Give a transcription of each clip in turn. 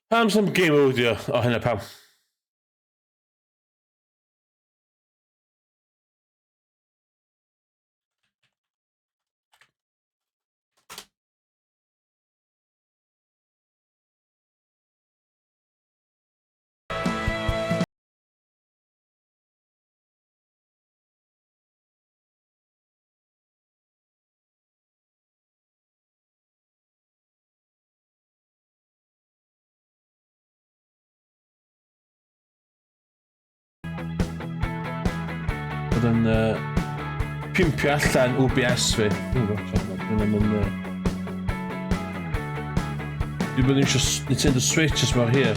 Pam sy'n game audio? O, hynna pam. Bod yn pimpio allan OBS fi. Dwi'n gwybod, dwi'n mynd... Dwi'n bod eisiau Nintendo Switch ys mor hir.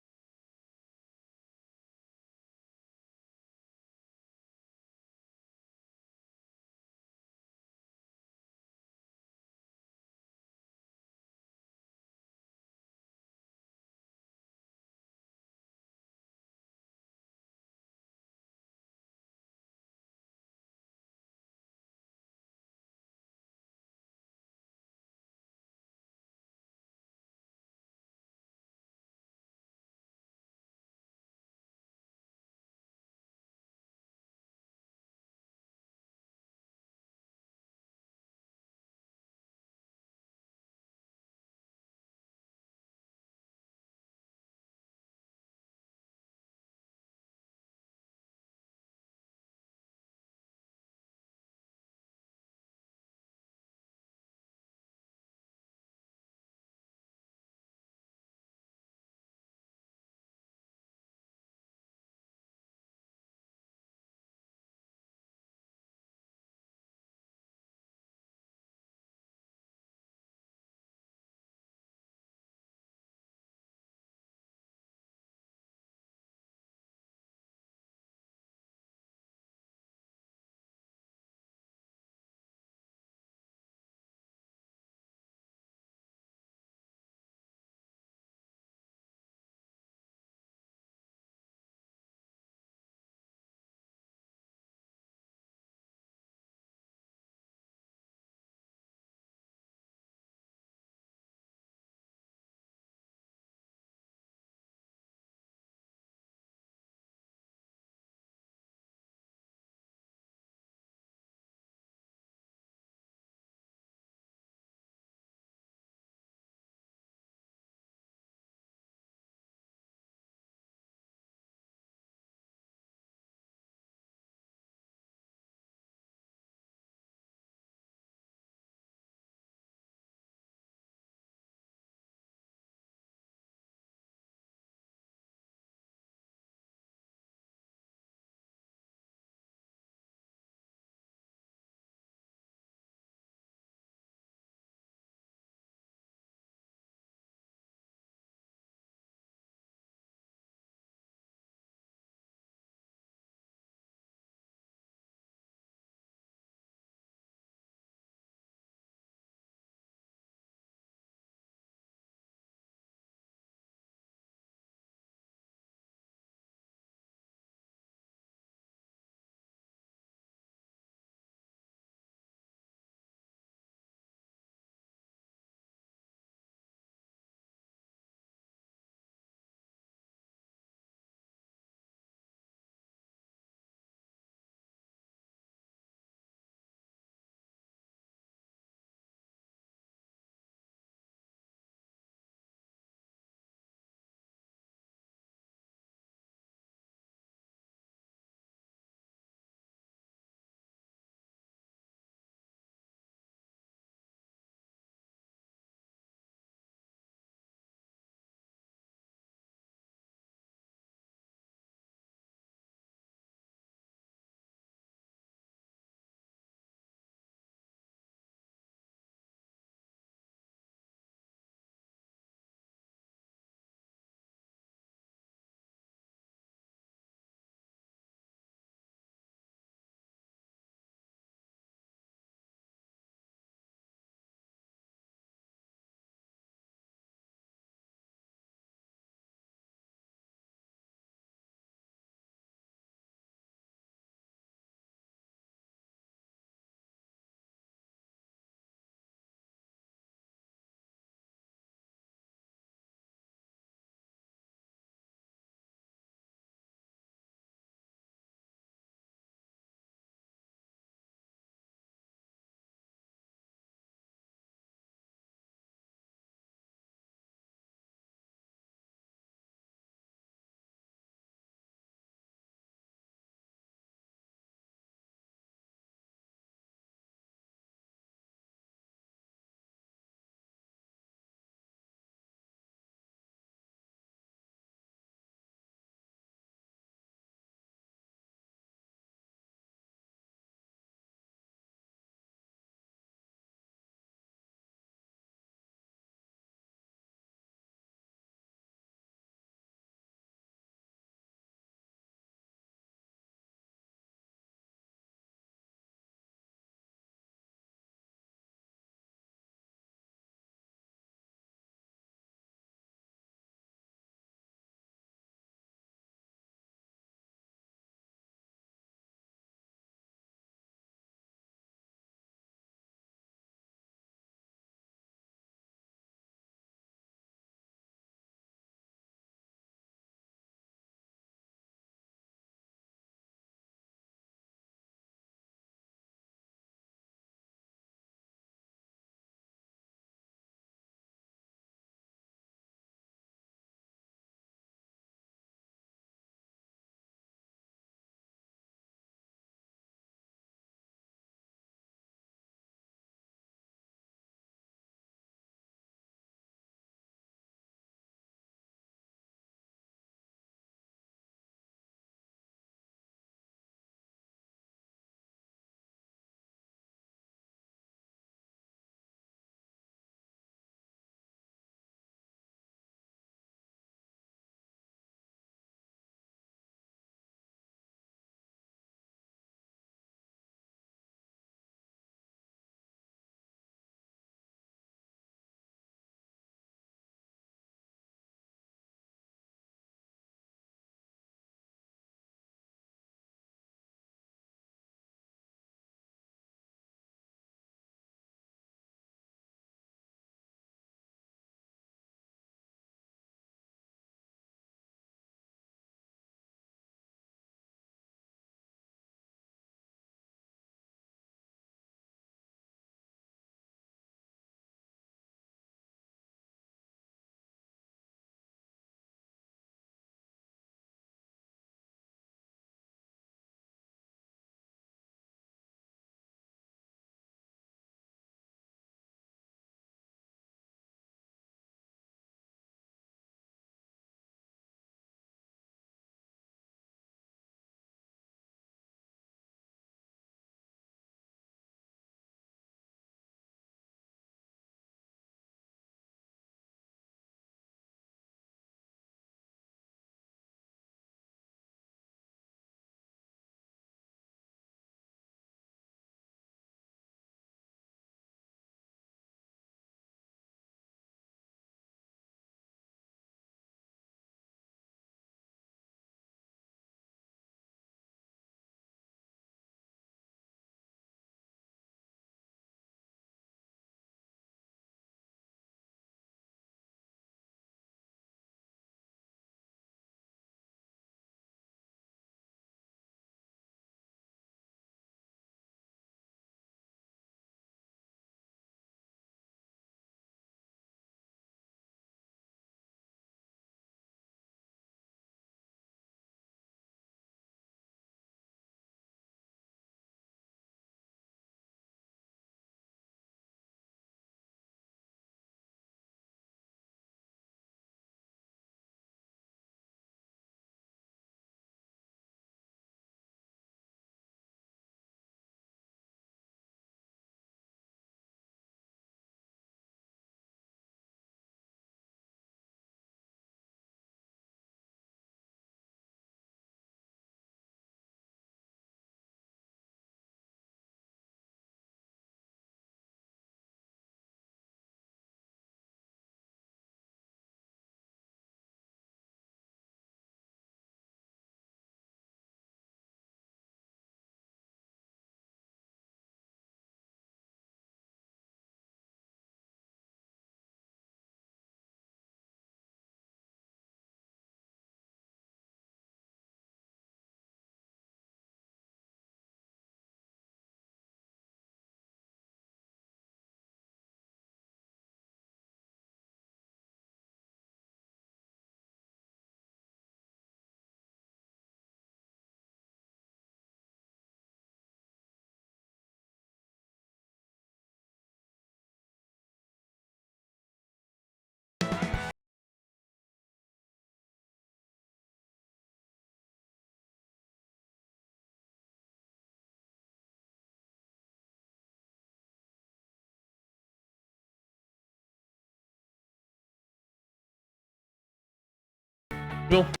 Dwi'n meddwl.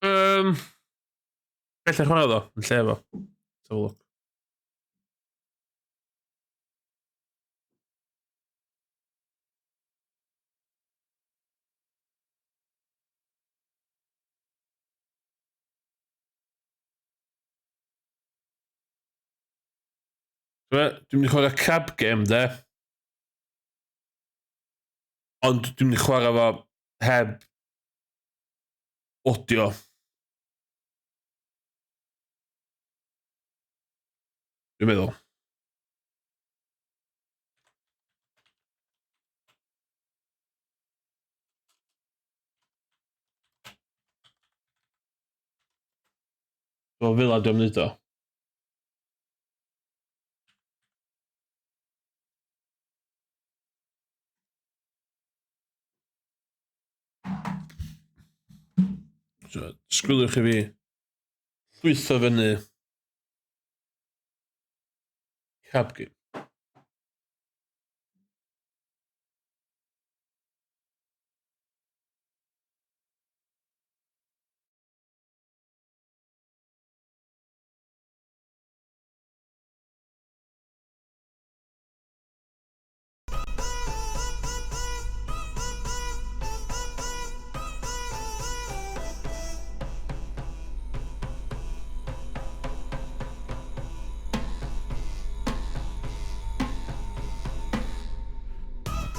Um, Felly chwarae ddo, yn lle fo. Let's have a look. Dwi'n mynd i chwarae crab game, de. Ond dwi'n mynd i chwarae fo heb audio. Dwi'n meddwl. So fel dwi'n mynd o. So, sgwiliwch i fi llwytho fyny cab game.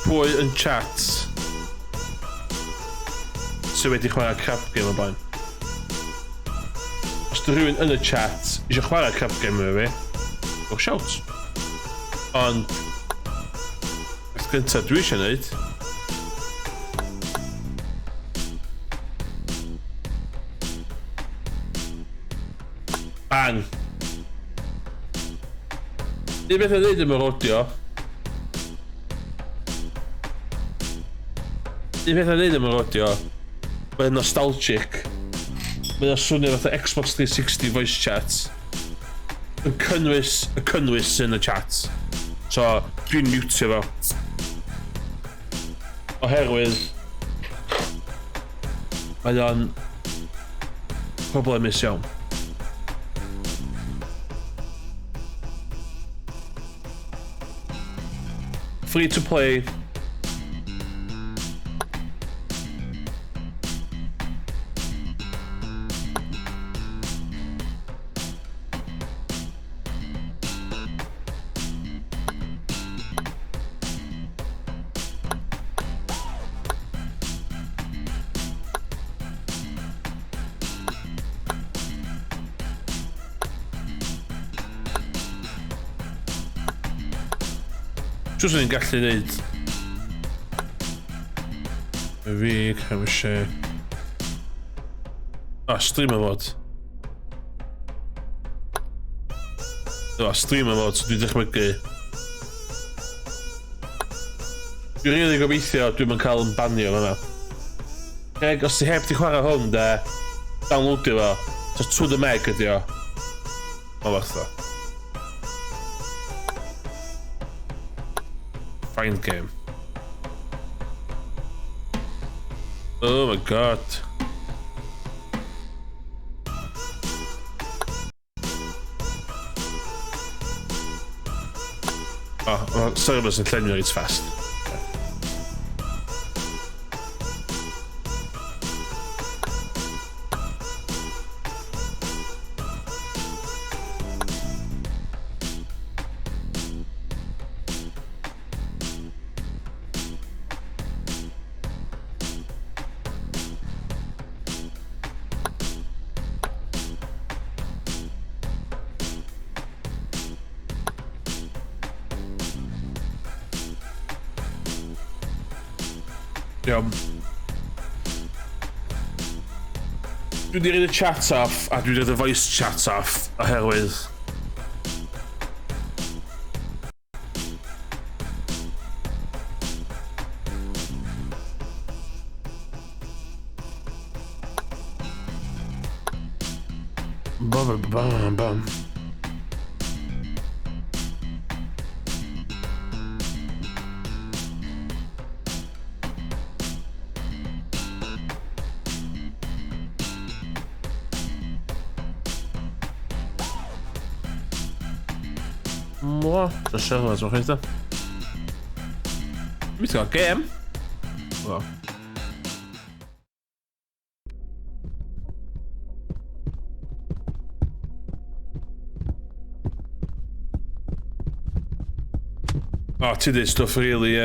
Pwy yn chat sydd wedi chwarae crap game o blaen? Os dy rhywun yn y chat eisiau chwarae crap game efo fi, go shout. Ond, beth gyntaf dwi eisiau gwneud, Bang! Un beth yn dweud am yr audio. Un peth yn dweud am yr audio. Mae'n nostalgic. Mae'n swnio fatha Xbox 360 voice chat. Yn cynnwys y cynnwys yn y chat. So, dwi'n mutio fo. Oherwydd mae o'n problemus iawn. Free to play. Siwr swn i'n gallu neud. Fi, cael eisiau... Ah, streamer mode. O, streamer mode, so dwi'n dychmygu. Dwi'n rili gobeithio dwi'm yn cael yn banio fanna. Greg, os ti heb di chwarae hwn de, downloadio fo. So to the meg ydi o. Mae'n werth o. Find game. Oh my god. Oh, mae servers yn llenwi reit fast. Iawn. Dwi wedi rhaid y chat off a dwi wedi rhaid y voice chat off oherwydd Bam, bam, bam. More. So siarad o'r chwaith da. Mi ti'n gael gêm. O. O, oh, ti dweud stwff really,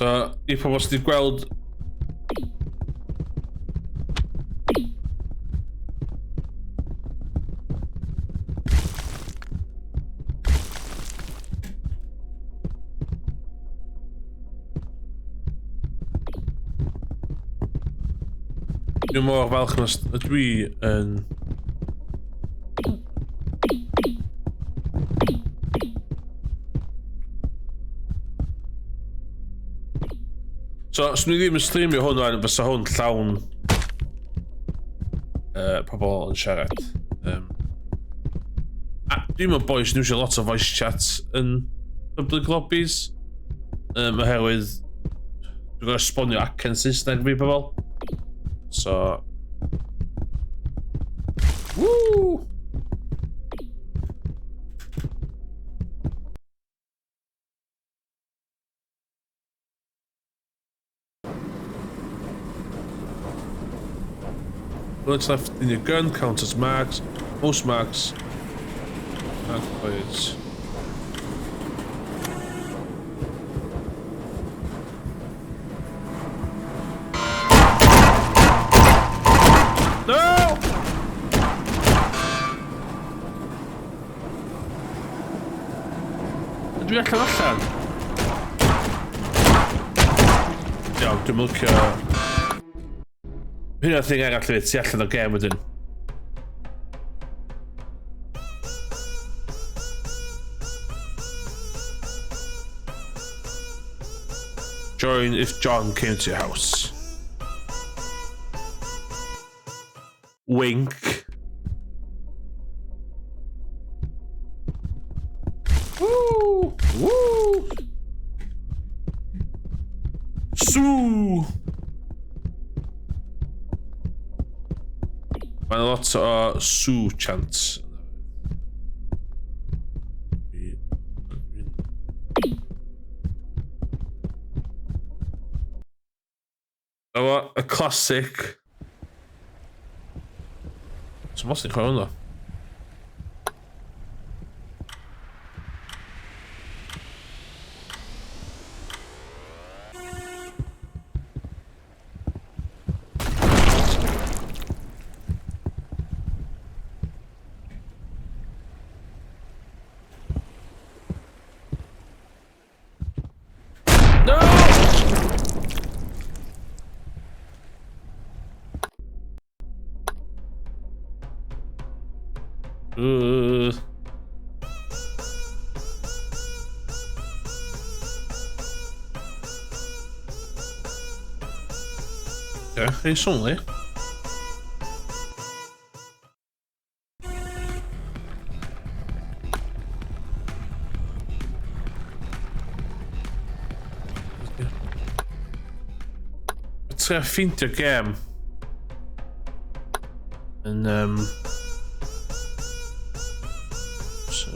So, i pobl sydd wedi gweld. Dwi'n mor falch na dwi yn. So, os ni ddim yn streamio hwn rwan, fysa hwn llawn pobl yn siarad. A dwi'n meddwl boys, nhw eisiau lot o voice chats yn public lobbies. Oherwydd dwi'n gorfod esbonio acen Saesneg fi pobl. So. Woo! Bullets left in your gun count as marks. Most marks. Mark points. No! Ydw i allan allan? Iawn, dwi'n licio. Hynna'r thing arall hefyd, ti allan o'r gêm wedyn. Join if John came to your house. Wink. Woo! Woo! Sw! Mae'n lot o sw chants. O, y classic. So mos ni'n chwarae hwnna? No! Okay, recently. Trio ffeindio gêm. Yn. So,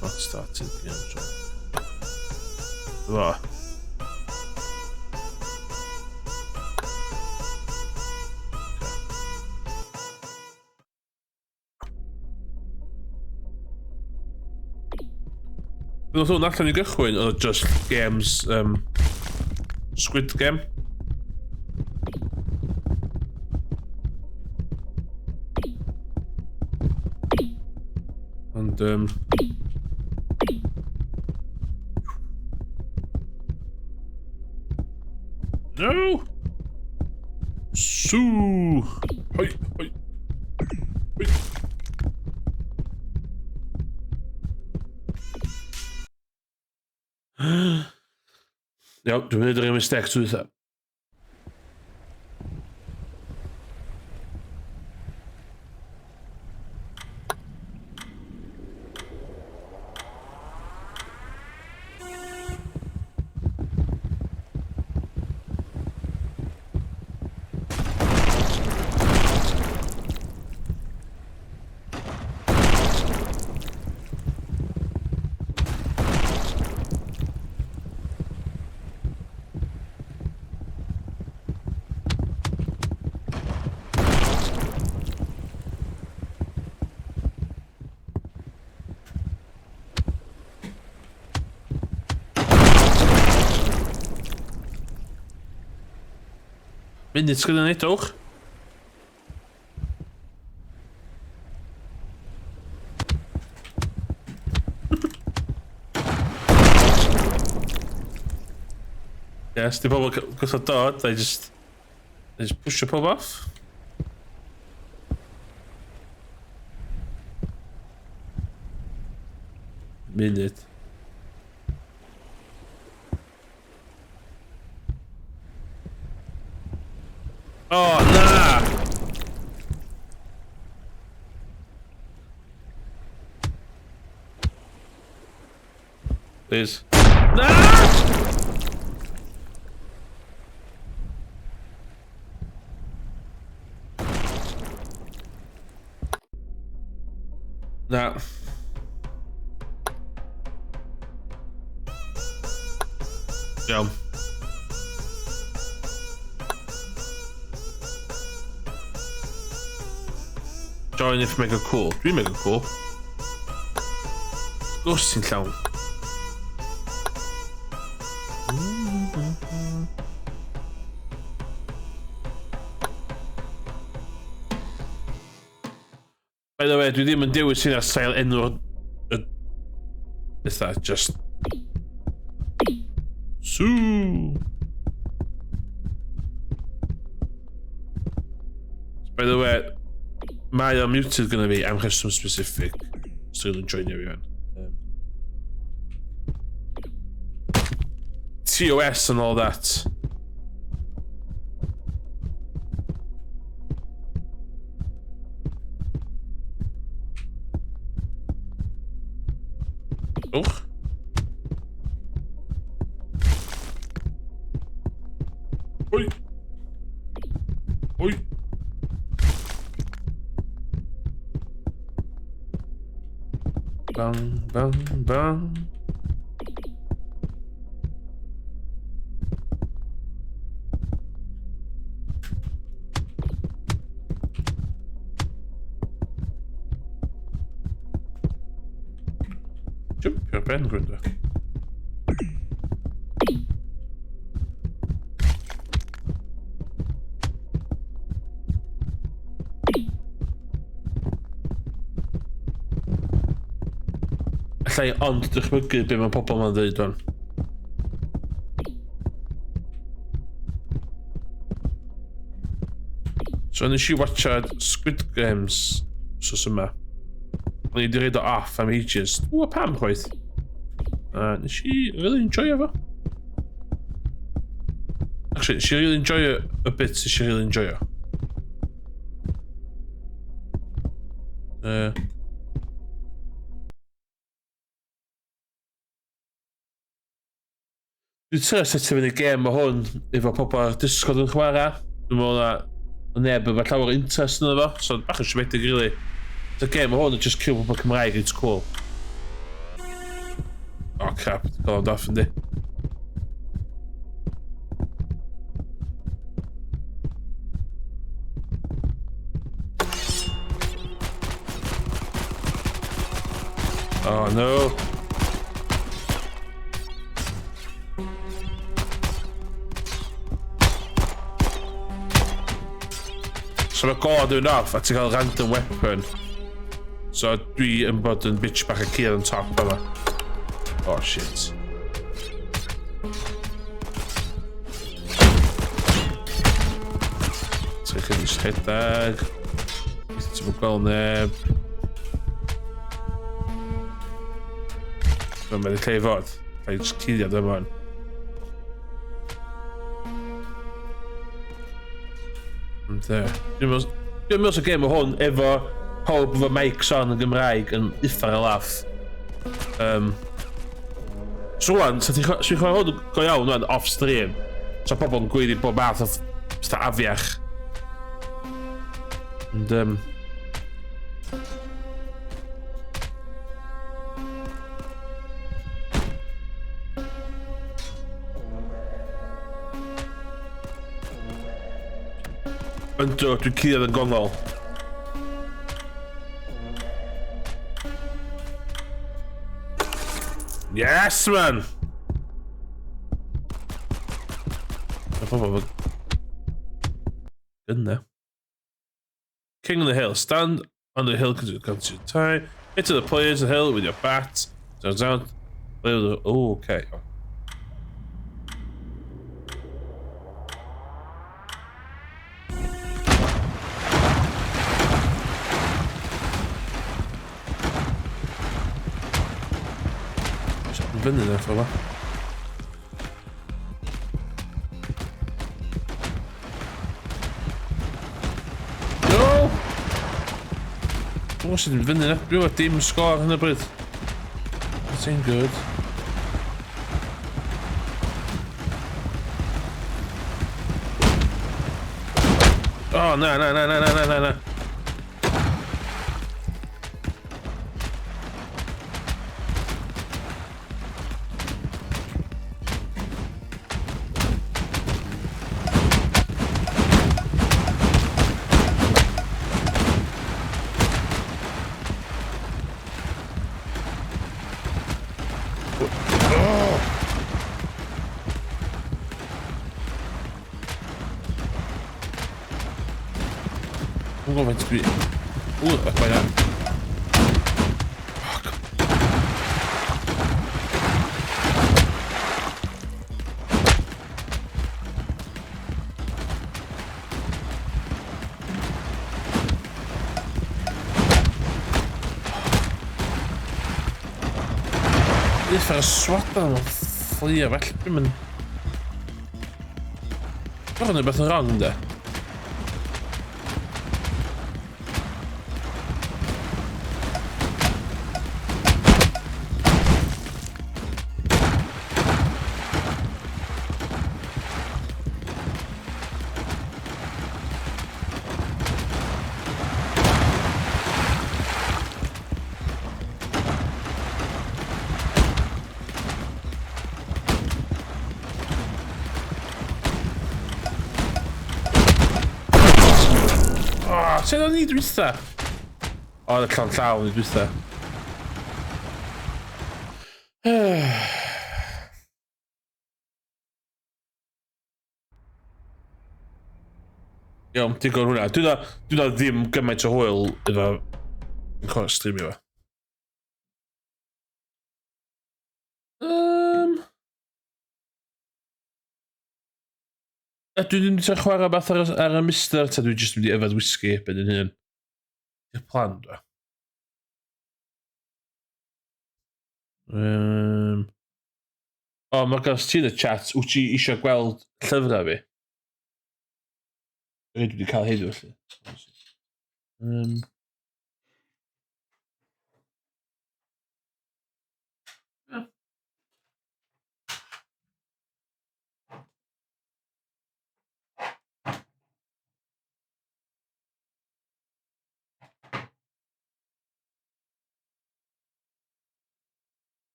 not started game, so. Fo. Bydd hwn allan i gychwyn, oedd just games, Squid Game. Ond. No! Sw! Hoi, hoi. Hoi. Iawn, dwi'n mynd i'r mistake dwytha. Munud sgynna ni, dowch. Yes, di pobl gwrthod dod, they just... They just push pob off. Munud. Oh, na! Please. Na! Na. Iawn. Join if mega cool. Dwi'n mega cool. Gwrs ti'n llawn. By the way, dwi ddim yn dewis hyn ar sail enw'r... Y... Bethau, just... Sue! By the way, mae o muted gyda fi am rheswm specific. So dwi'n joinio fi fan. TOS and all that. Uwch. Oi. Oi. Bang, bang, bang. Jumpio ben gwrando. Alla i ond dychmygu be mae pobl ma'n dweud wan. So nes i watchad Squid Games wsos yma. O'n i wedi rhaid o off am ages. Dwi'n pam chwaith. Nes i really enjoy fo. Actually, nes i really enjoy y bit nes i really enjoy. Dwi'n trio setio fyny gêm o hwn efo pobl ar Discord yn chwarae. Dwi'n meddwl na neb efo llawer o interest yn efo, so bach yn siomedig really. So gêm o hwn yn just kill pobl Cymraeg, it's cool. Oh crap, dwi'n cael off yndi. Oh no. So mae god yn off a ti'n cael random weapon. So dwi yn bod yn bitch bach y cur yn top yma. Oh shit. Ti'n chi'n rhedeg. Ti'n gweld neb. Mae'n mynd i lle i fod. Lle i just cuddiad yma. Ynde. Dwi'n meddwl sy'n gêm o hwn efo pawb efo mics on yn Gymraeg yn uffar o laff. So rwan, sa ti'n chwarae hwn go iawn rwan, off stream, sa pobl yn gweiddi bob math o pethau afiach. And, Yndw, dwi'n cuddiad yn gongol. Yes, man! Mae pobl... Gynna. King on the hill. Stand on the hill continue time. Hit to the players the hill with your bat. Down, down. Oh, okay. Fyny na ffordd. No! O, sydd yn fyny na. Dwi'n efo dim sgôr hyn o bryd. That's ain't good. Oh, na, na, na, na, na, na, na. Dwi'n gwybod faint dwi... Ww, ac mae Fuck. Uffar y swadan o'n fflio felly, dwi'n mynd... Dwi'n rhywbeth yn wrong, de. Oh, sut o'n i dwytha? O, oh, y llon llaw o'n i dwytha. Iawn, digon hwnna. Dwi'n dwi na ddim gymaint o hwyl efo yn chwarae streamio fo. A dwi ddim wedi chwarae beth ar, ar y mister, ta dwi jyst wedi yfed whisky ben yn hun. Di'r plan, dwi. O, mae gas ti yn y chat, wyt ti eisiau gweld llyfrau fi? Dwi wedi cael heddiw, felly.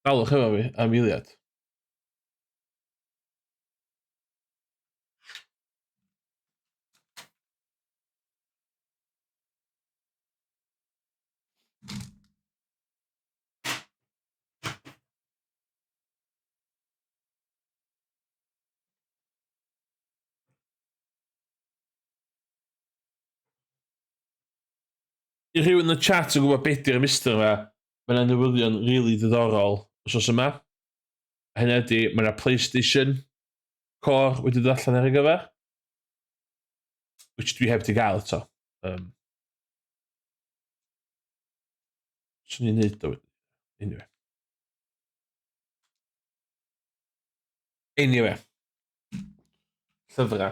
Dalwch efo fi am eiliad. I rhywun yn y chat yn gwybod beth di'r mister yma, mae yna newyddion rili really ddiddorol wrth yma. A hynny ydy, mae yna PlayStation Core wedi dod allan ar ei gyfer. Which dwi heb di gael eto. Swn i'n neud o. Anyway. Anyway. Llyfrau.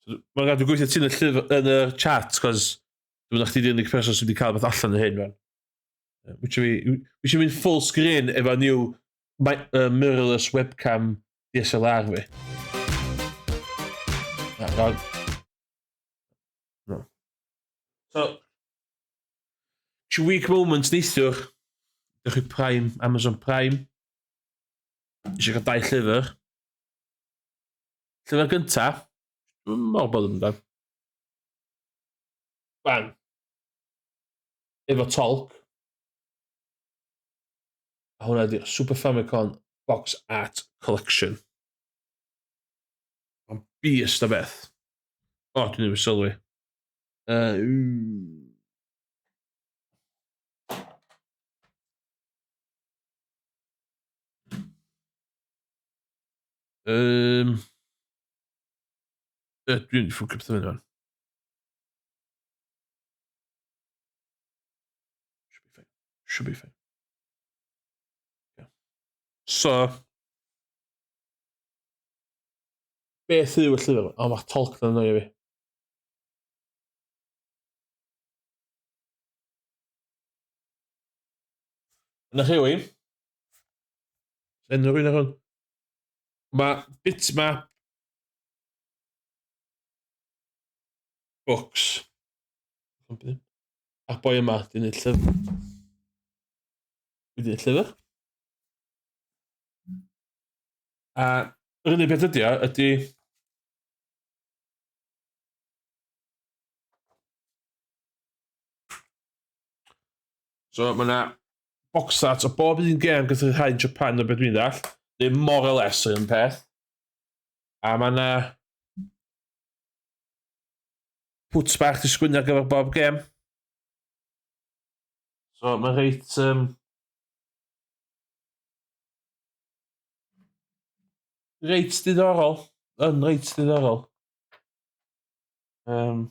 So, Mae'n rhaid dwi'n gweithio ti yn y llyfr, yn y chat, cos dwi'n meddwl chdi di'r unig person sydd wedi cael beth allan o hyn, man. Wyt ti'n mynd full screen efo new mirrorless webcam DSLR fi. Na, wrong. No. So, week moments neithiwr. Dewch i Prime, Amazon Prime. Eisiau cael dau llyfr. Llyfr gynta, dwi'n meddwl bod yn amdan. Bang. Efo tolc. A hwnna ydy'r Super Famicom Box Art Collection. Beast o beth. O, dwi'n ei sylwi. Dwi'n ffwcio pethau fyny fan. Should be fine. Should be fine. Yeah. So, beth yw y llyfr? O, mae'r tolc na'n annoio fi. Yna chi wy. Enw rhywun ar hwn. Mae bitmap books. A'r boi yma, di wneud llyfr. Wedi wneud llyfr. A yr unig beth ydy o, ydy... So mae yna box art o bob un gêm gyda rhai yn Japan o beth dwi'n ddall. Neu more or less yr un peth. A mae yna pwt bach di sgwynnu ar gyfer bob gêm. So mae'n reit... reit diddorol. Yn reit diddorol. Dwi'n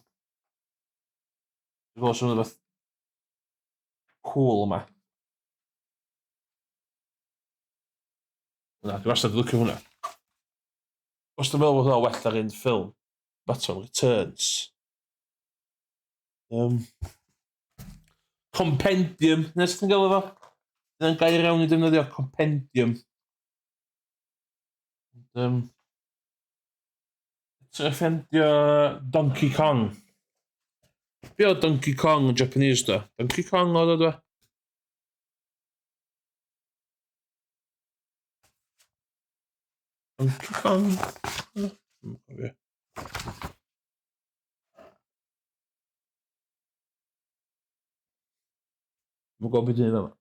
gwybod sy'n rhywbeth cool yma. Na, dwi wastad yn licio hwnna. Os dwi'n meddwl bod hwnna'n well na'r un ffilm, Batman Returns. Compendium, nes ti'n gael efo? Dyna'n gair iawn i defnyddio, compendium. Ti'n ffendio Donkey Kong. Be oedd Donkey Kong yn Japanese do? Donkey Kong oedd o do? Donkey Kong? Dwi'm yn cofio. Dwi'm yn gwybod beth dwi'n meddwl.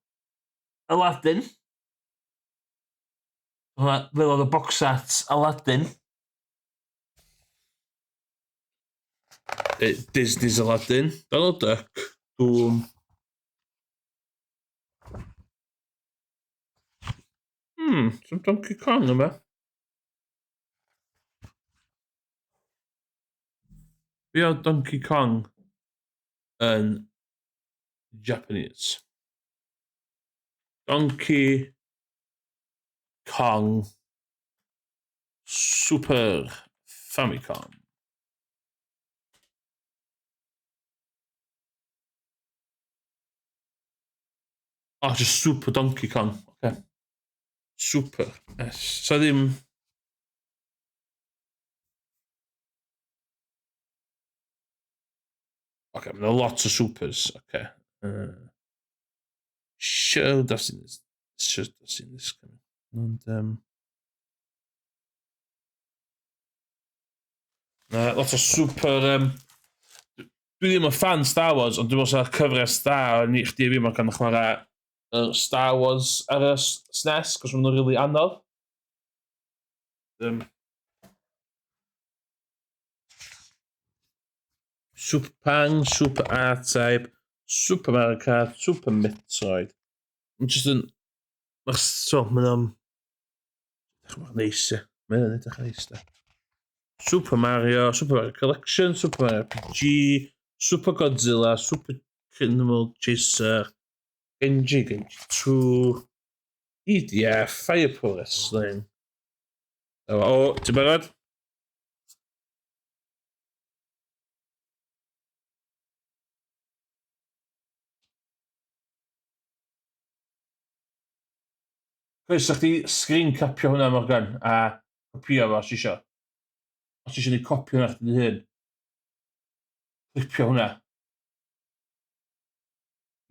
Aladdin. Hwnna, fel oedd y box art Aladdin. Disney's Aladdin, Donald Duck, Doom. Some Donkey Kong yma. Be oedd Donkey Kong yn Japanese? Donkey Kong Super Famicom. Oh, just Super Donkey Kong. Okay. Super. S. So ddim... Okay, mae'n lot o supers. Okay. Should have seen this. Should have seen this coming. And na, lot o super... Dwi ddim yn fan Star Wars, ond dwi'n meddwl sa'r cyfres da o'n i chdi fi mae'n cael chwarae Star Wars ar y SNES, cos maen nhw'n really anodd. Super Pang, Super R-Type, Super Mario Kart, Super Metroid. Mae'n just yn... Mae'r... So, mae'n... Edrych mor neis, ie. Mae'n edrych yn neis, da. Super Mario, Super Mario Collection, Super Mario RPG, Super Godzilla, Super Criminal Chaser, Genji, Genji 2, EDF, Fire Pro Wrestling. O, ti'n barod? Chris, sa'ch chdi screen capio hwnna, Morgan, a copio fo os ti isio. Os ti isio neud copi hwnna chdi dy hun. Clipio hwnna.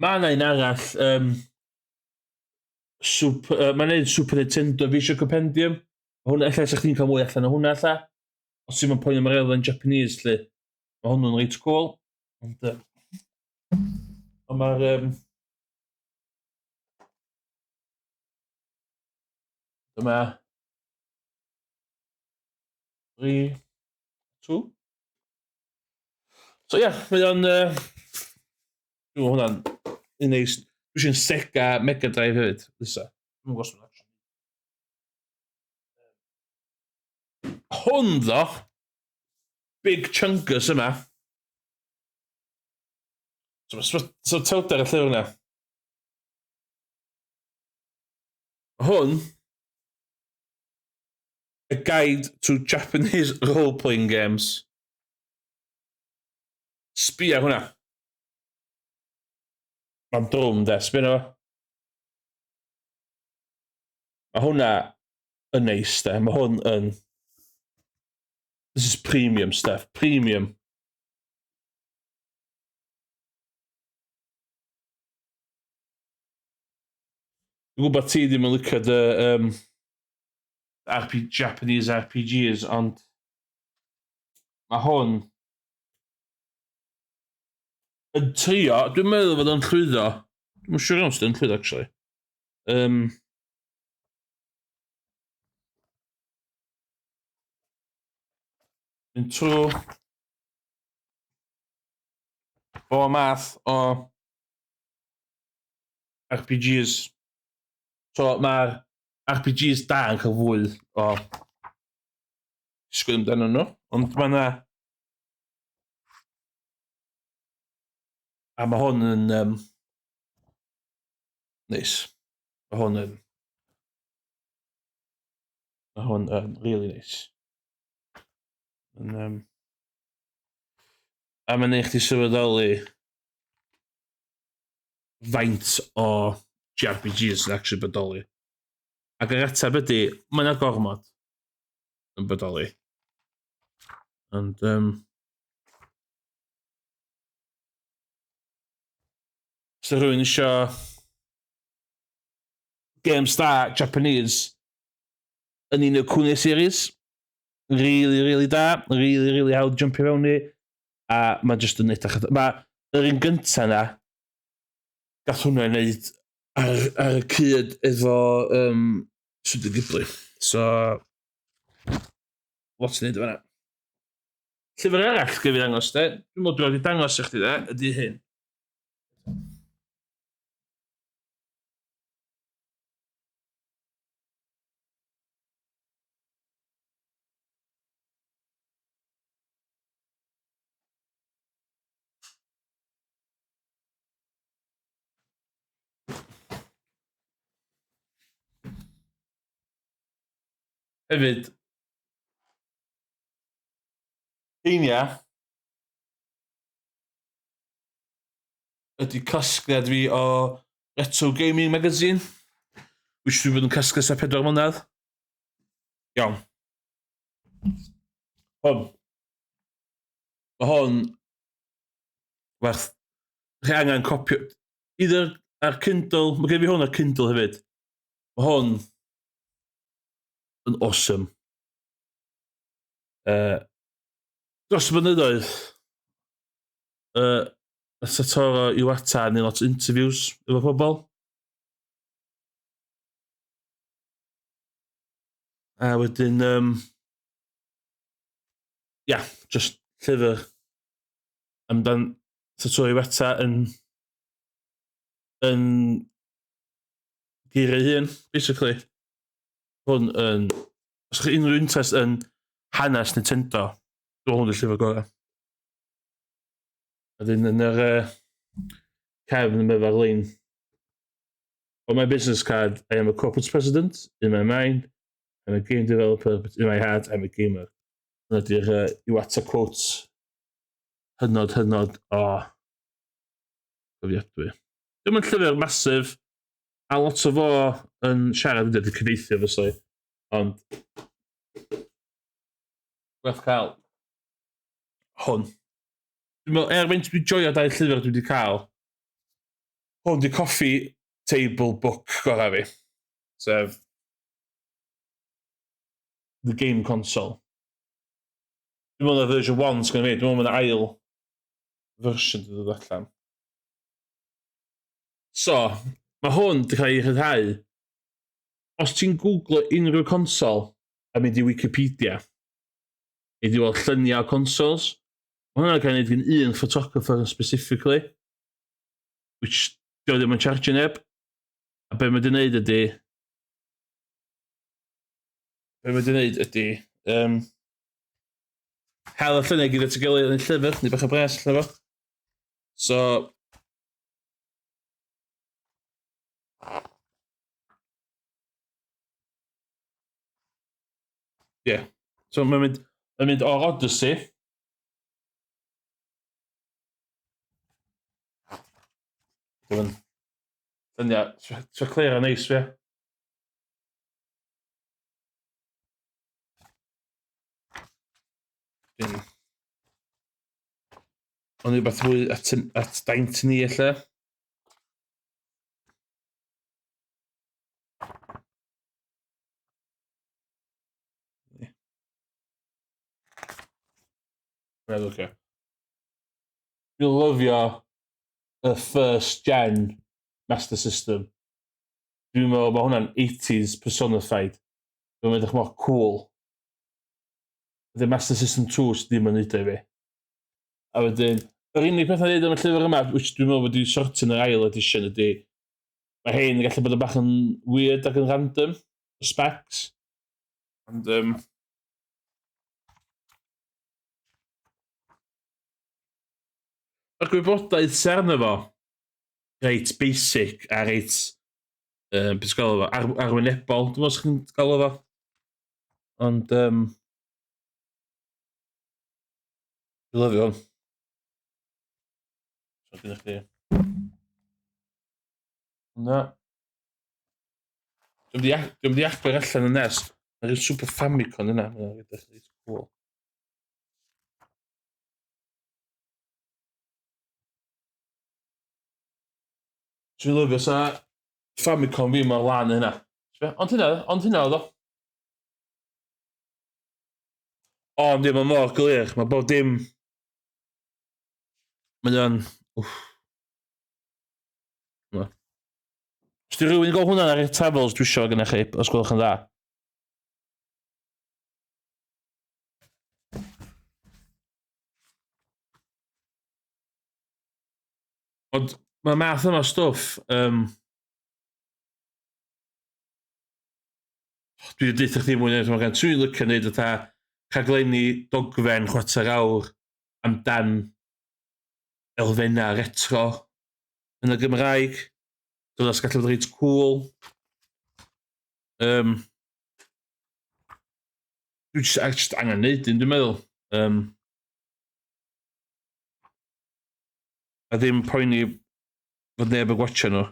Mae yna un arall, Super, mae'n un Super Nintendo Visual Compendium. Hwnna, ella sa chdi'n cael mwy allan o hwnna, ella. Os ti'n poeni am yr elfen Japanese, lle. Mae hwnnw'n reit cool. Ond, ond mae'r... Dyma... 3... 2. So ie, yeah, mae o'n... Dwi'n meddwl hwnna'n un neis. Dwi eisiau Sega Mega Drive hefyd, nesa. Dwi'n gwybod os mae'n Hwn ddo, big chunkus yma. So, so, so tewder y llyfr yna. Hwn, A Guide to Japanese Role-Playing Games. Sbia hwnna. Mae'n drwm, de. Sbia hwnna. Mae hwnna yn neis, de. Mae hwn yn... This is premium stuff. Premium. Dwi'n gwybod ti ddim yn licio dy um, RP, Japanese RPGs, ond mae hwn yn trio, dwi'n meddwl fod o'n llwyddo. Dwi'n siŵr iawn sydd yn llwyddo, actually. Um, yn trwy o math o RPGs. So mae'r RPGs da yn cael fwy o disgwyl amdano nhw, ond mae yna... A mae hwn yn... Um, neis. Mae hwn yn... Mae hwn yn really nice. Yn, um, a mae'n neud chdi sylweddoli faint o JRPGs sy'n actually bodoli. Ac yr ateb ydy, mae yna gormod yn bodoli. Ond, um, os rhywun eisiau games da Japanese yn un o'r Kune series, really, really da, really, really hawdd jumpio fewn i, a mae jyst yn edrych... Mae yr un gynta na, gath hwnna ei wneud ar, ar y cyd efo um, Studio Ghibli. So, lot i wneud efo hwnna. Llyfr arall gyda fi ddangos, de, dwi'n meddwl dwi wedi dangos i chdi, de, ydy hyn. Hefyd, heinia ydy casgliad fi o Retro Gaming Magazine, which dwi'n bod yn casglu ers 4 mlynedd. Iawn. Hwn. Mae hwn werth... Chi angen copio... Either ar Kindle, mae gen fi hwn ar Kindle hefyd. Mae hwn yn awesome. Uh, dros y blynyddoedd, uh, Satoru Iwata yn lot o interviews efo pobl. A wedyn, um, ia, just llyfr amdan Satoru Iwata yn, yn geiriau hun, basically. Hwn yn... Os chi unrhyw interest yn hanes Nintendo, dwi'n hwn yn llyfr gorau. A dyn yn yr uh, cefn yn meddwl lein. On my business card, I am a corporate president. In my mind, I'm a game developer, but in my heart, I'm a gamer. Hwna di'r uh, Iwata quotes hynod, hynod o oh, gofiadwy. Dwi'n yn llyfr masif, a lot o fo yn siarad wedi cyfeithio fysa ond werth cael hwn. Dwi'n meddwl, er faint dwi'n joio dau llyfr dwi wedi cael, hwn di coffee table book gorau fi. Sef The Game Console. Dwi'n meddwl na version 1 sgynna fi, dwi'n meddwl na ail version dwi'n dod allan. So, mae hwn wedi cael ei rhyddhau. Os ti'n googlo unrhyw consol a mynd i Wikipedia, I di weld lluniau o consoles. Mae hwnna'n cael ei wneud gen un photographer specifically, which dio ddim yn charge neb. A be mae wedi wneud ydy... Be mae wedi wneud ydy... Um, hel y lluniau gyda at ei gilydd yn llyfr, neu bach o bres allan fo. So... Ie. Yeah. So mae'n mynd, mae'n mynd o'r Odyssey. Dwi'n lluniau, so clear a neis fi. Dwi'n... Ond rhywbeth fwy at, at daint ni ella. Mae'n oce. Dwi'n lyfio y first gen Master System. Dwi'n meddwl mae hwnna'n 80s personified. Dwi'n meddwl mor cool. The Master System 2 sydd ddim yn neud o i fi. A wedyn, yr unig peth na dweud am y llyfr yma, which dwi'n meddwl wedi sortio yn yr ail edition ydy, mae hein yn gallu bod yn bach yn weird ac yn random, y specs. Ond, um, Mae'r gwybodaeth sy arno fo, reit basic a reit, um, beth galw fo, ar, arwynebol, dwi'n meddwl os chi'n galw fo. Ond, um, dwi'n lyfio hwn. So, gyda chdi. Na. Dwi'n mynd i agor allan y nes. Mae'r Super Famicom yna. Mae'n edrych reit cool. Dwi'n lyfio sa Famicom fi mor lan yna. Ond hynna, ond hynna oedd o. O, ond mae mor glir. Mae bob dim... Mae o'n... Wff. Na. Os di rhywun yn gweld hwnna ar eich travels, dwi eisiau gyda chi, os gwelwch yn dda. Ond mae math yma o stwff... Um, dwi wedi deutha chdi mwy na mae'n gan dwi'n licio neud fatha rhaglenni dogfen chwarter awr amdan elfennau retro yn y Gymraeg. Dwi'n os gallu bod reit cool. Um, Dwi'n just, just angen neud un, dwi'n meddwl. Um, a ddim poeni fod neb yn gwatcha nhw.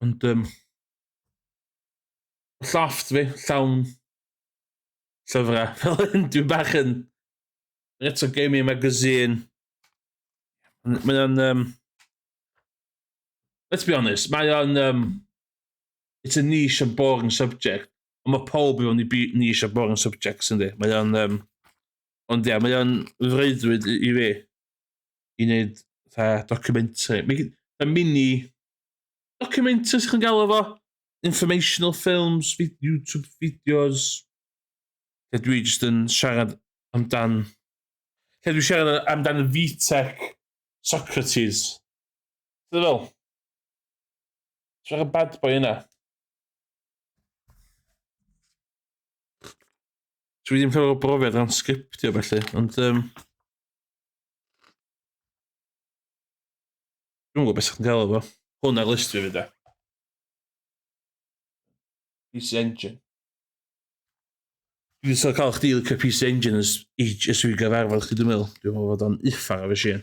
Ond, um, llofft fi, llawn llyfrau. Fel hyn, dwi'n bach yn Retro Gaming Magazine. Mae o'n... Um, let's be honest, mae o'n... Um, it's a niche and boring subject. Ond mae pawb i fewn i niche a boring subjects, yndi. Mae o'n... Um, ond ia, mae o'n freuddwyd i, i fi i wneud fatha documentary. Mae mini documentaries chi'n gael efo. Informational films, YouTube videos. Lle dwi jyst yn siarad amdan... Lle dwi'n siarad amdan VTech Socrates. Ti'n fel? Siarad bad boy yna. Dwi ddim llawer o brofiad ran sgriptio felly, ond... Um, Dwi'n gwybod beth sy'n gael efo. Hwn ar list fi fyd e. PC Engine. Dwi wedi cael chdi licio PC Engine ers age ers fi gyfarfod chdi dwi'n meddwl. Dwi'n meddwl fod o'n uffar o machine.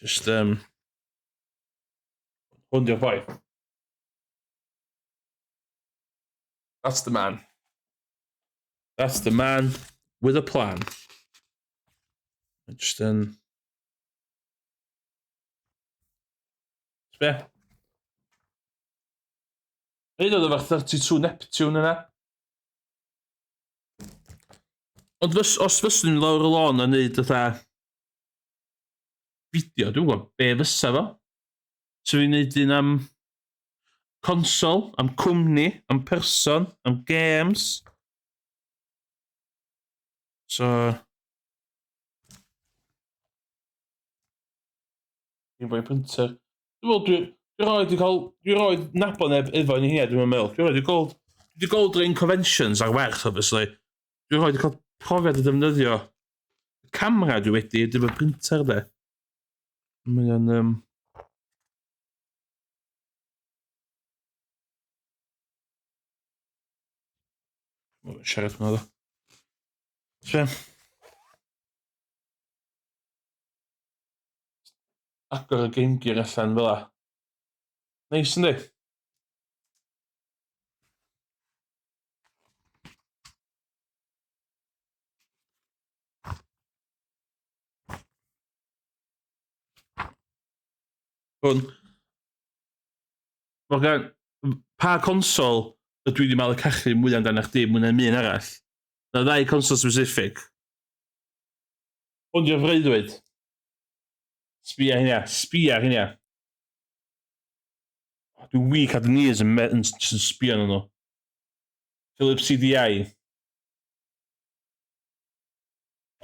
Just, um, hwn di'r boi. That's the man. That's the man with a plan. Just yn... Be? Hyd oedd efo'r 32 Neptune yna. Ond fys, os fyswn i'n lawr y lôn a neud fatha fideo, dwi'n gwybod be fysa fo. So fi'n neud un am consol, am cwmni, am person, am games. So... Game Boy printer. Dwi'n meddwl, dwi, dwi roed i cael, dwi roed nabod neb efo ni hynny, dwi'n meddwl. Dwi roed i gold, dwi gold ring conventions ar werth, obviously. Dwi roed i cael profiad o defnyddio camera dwi wedi, dim y printer de. Mae o'n... Um... Siarad hwnna ddo. So, agor y Game Gear allan fel la. Neis yndi? Hwn. Morgan, pa consol ydw i wedi malu cachu mwy amdano chdi mwy na un arall? Na ddau consol specific. Hwn di'r freuddwyd. Sbia hynna, sbia hynna. Dwi'n wir cadw knees yn, yn, yn sbio nhw. Philips CDI.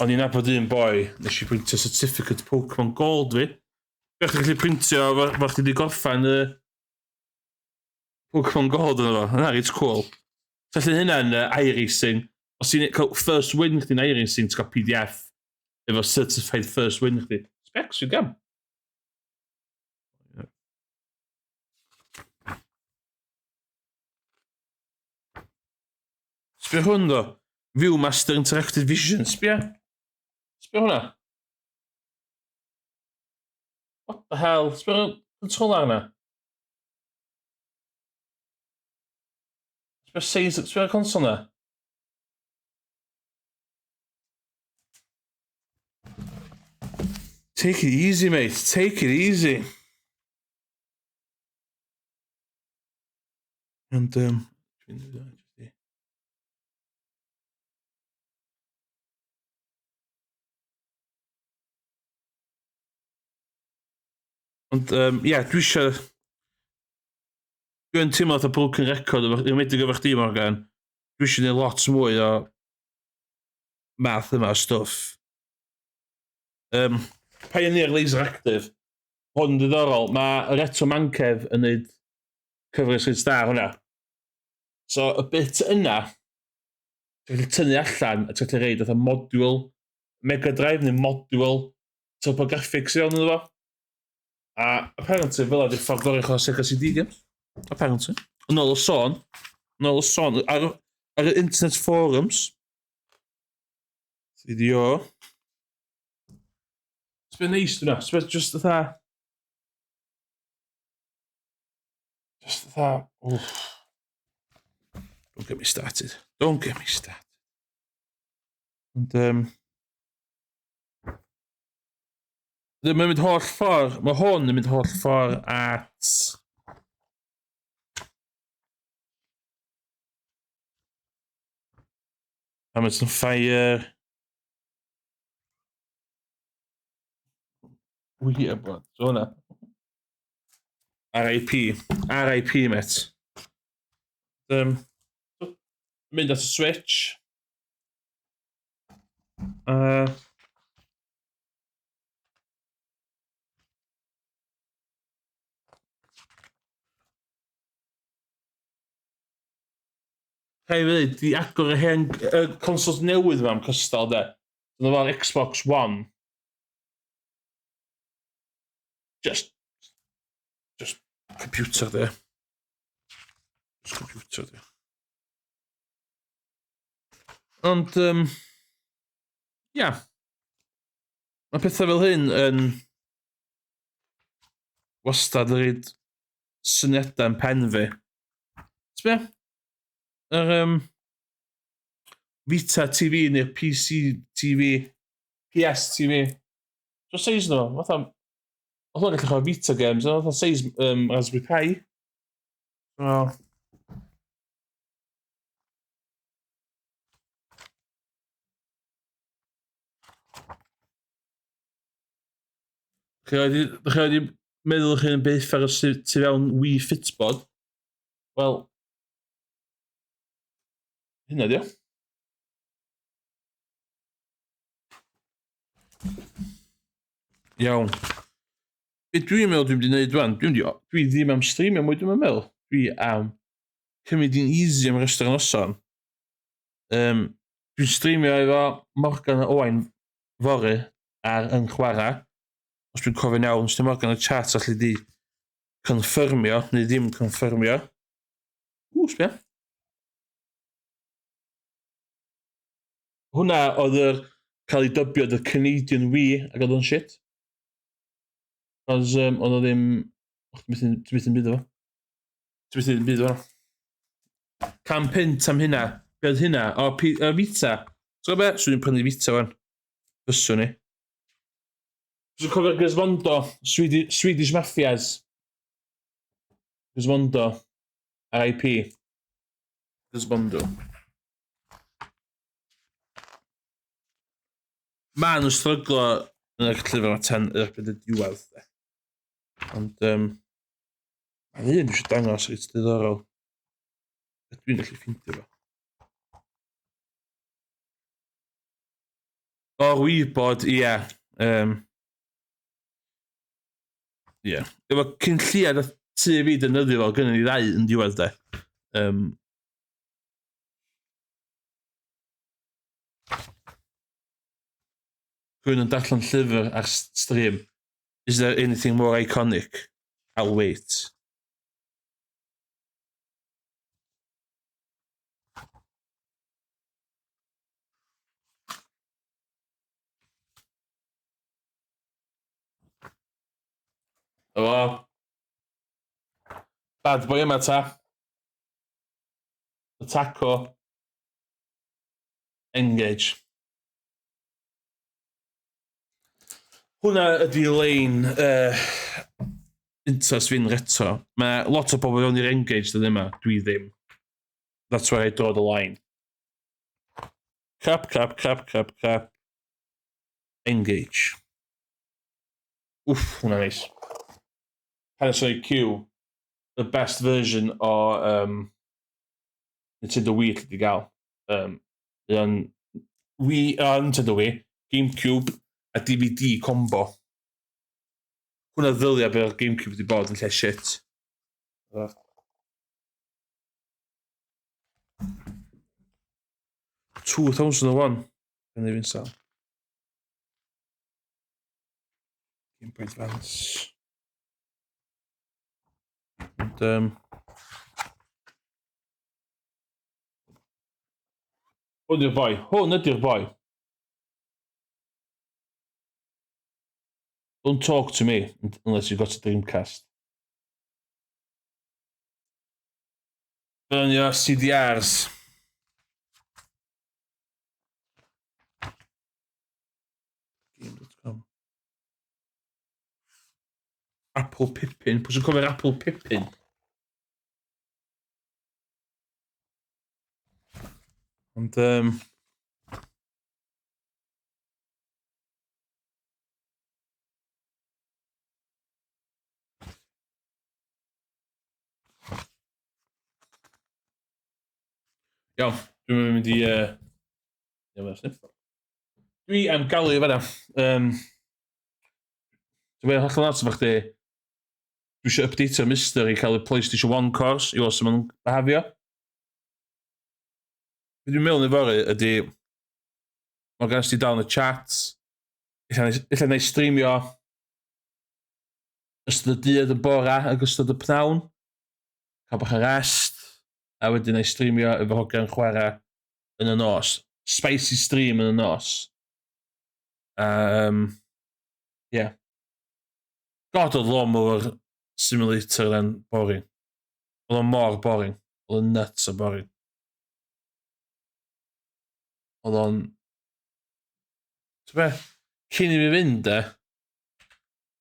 O'n i'n nabod un boi, nes i printio certificate Pokemon Gold fi. Be chdi'n gallu printio fo chdi wedi gorffan y Pokemon Gold yn efo. Yna reit cool. Felly hynna'n uh, iRacing. Os ti'n cael first win chdi'n iRacing, ti'n cael PDF efo certified first win chdi. Specs yw gam. Sbio hwn ddo. Viewmaster Interactive Vision. Sbio. Sbio hwnna. What the hell? Sbio'r controller yna. Sbio'r size, sbio'r console yna. Take it easy, mate. Take it easy. And, um, Ond, um, ie, yeah, dwi eisiau... Dwi'n teimlo fatha broken record, yn enwedig efo chdi, Morgan. Dwi eisiau gwneud lot mwy o math yma o stwff. Um, Pioneer Laser Active. Hwn yn ddiddorol. Mae Retro Mancev yn gwneud cyfres reit da hwnna. So, y bit yna, ti'n gallu tynnu allan a ti'n gallu reid fatha module Mega Drive neu module TurboGrafx i fewn iddo fo. A apparently fel ydy'r ffordd gorau i chwarae Sega CD games. Apparently. Yn ôl y sôn. Yn ôl y sôn. Ar, ar y internet forums. 3DO. Sbio neis dwi'n Sbio just fatha... Just fatha... Oof. Don't get me started. Don't get me started. Ond, um, ddim yn mynd holl ffordd, mae hwn yn mynd holl ffordd at... Amazon Fire. Wir, bro. So hwnna. RIP. RIP, mate. Um, mynd at y Switch. Uh, Rhaid fi ddweud, di agor y hen y consoles newydd yma am cystal de. Dyna fo'r Xbox One. Just, just computer de. Just computer de. Ond, um, ia. Mae pethau fel hyn yn wastad yn rhaid syniadau yn pen fi. Ti'n be? Yr um, Vita TV neu'r PC TV, PS TV. So seis nhw, fatha... Oedd hwnna'n gallu chwarae Vita games, oedd fatha seis um, Raspberry Pi. So... Chi wedi, chi wedi meddwl chi'n byth ar y tu fewn Wii Fitbod? Wel, hynna di o. Iawn. Be dwi'n meddwl dwi'n mynd i wneud rwan, dwi'n mynd i, dwi ddim am streamio mwy dwi'n meddwl. Dwi am cymryd i'n easy am rest o'r noson. Um, dwi'n streamio efo Morgan a Owain fory ar yn chwarae. Os dwi'n cofio'n iawn, os Morgan y chat allu di confirmio neu ddim confirmio. Ww, sbia. Hwna oedd yr cael ei dybio the Canadian Wii ac oedd o'n shit. Cos um, oedd o ddim... Och, ti'n methu yn byd o fo. Ti'n methu yn byd o fo. Can pint am hynna. Be oedd hynna? O, P uh, Vita. Ti'n gwybod be? Swn i'n prynu Vita fan. Fyswn i. Dwi'n cofio'r Grismondo, Swedish, Swedish Mafias. Grismondo, RIP. Grismondo. Maen nhw'n stryglo yn y llyfr yma tan erbyn y diwedd. De. Ond, um, mae'n un dwi eisiau dangos reit diddorol. Dwi'n gallu ffeindio fo. O'r wybod, ie. Yeah. Um, ie. Yeah. Efo cyn lliad a tu fi defnyddio fel gynnu ni ddau yn diwedd de. Um, Rwy'n yn darllen llyfr ar stream. Is there anything more iconic? I'll wait. Helo. Bad boy yma ta. Y taco. Engage. Hwna ydy lein uh, interest fi'n retro. Mae lot o bobl fewn i'r Engage dydyn yma. Dwi ddim. That's where I draw the line. Crap, crap, crap, crap, crap. Engage. Wff, hwnna neis. Panasonic Q, the best version o um, Nintendo Wii allu di gael. Um, o'n Wii, uh, Nintendo Wii, Gamecube a DVD combo. Hwna ddylia beth Gamecube wedi bod yn lle shit. 2001. Yn ei fi'n sal. Game Boy Advance. And, um, Hwn yw'r boi. Hwn ydy'r boi. Don't talk to me unless you've got a Dreamcast. Burn your CDRs. Game.com. Apple Pippin. Pwy sy'n cofio'r Apple Pippin? Ond, um, Iawn, dwi'n mynd i... Uh... Iawn, dwi am galu fanna. Um, dwi'n hollol nuts efo chdi. Dwi eisiau updateio Mister i cael y PlayStation 1 cores i weld sut maen nhw'n behafio. Be dwi'n meddwl fory ydy... Mae gan ti dal yn y chat. Ella neu streamio ystod y dydd y bora ac ystod y pnawn. Cael bach o rest. A wedyn neu streamio efo hogan chwarae yn y nos. Spicy stream yn y nos. Um, yeah. God, oedd Lawnmower Simulator yn boring. Oedd o'n mor boring. Oedd o'n nuts o boring. Oedd o'n... Ti'n be? Cyn i fi fynd, de,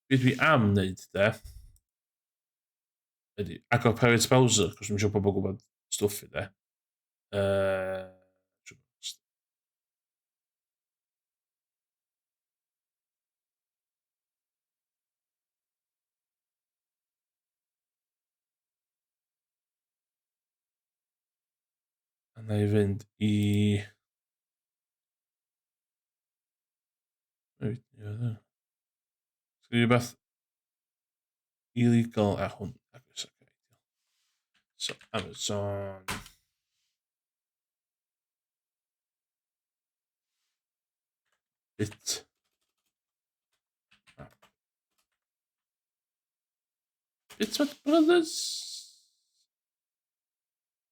be dwi am wneud, de, ydy agor private browser, cos dwi'n siŵr pobl gwybod stwff i, de. Uh, A na i fynd i... Wait, ie. Rhywbeth illegal ar hwn. So, Amazon. Bit. Bitmap Brothers?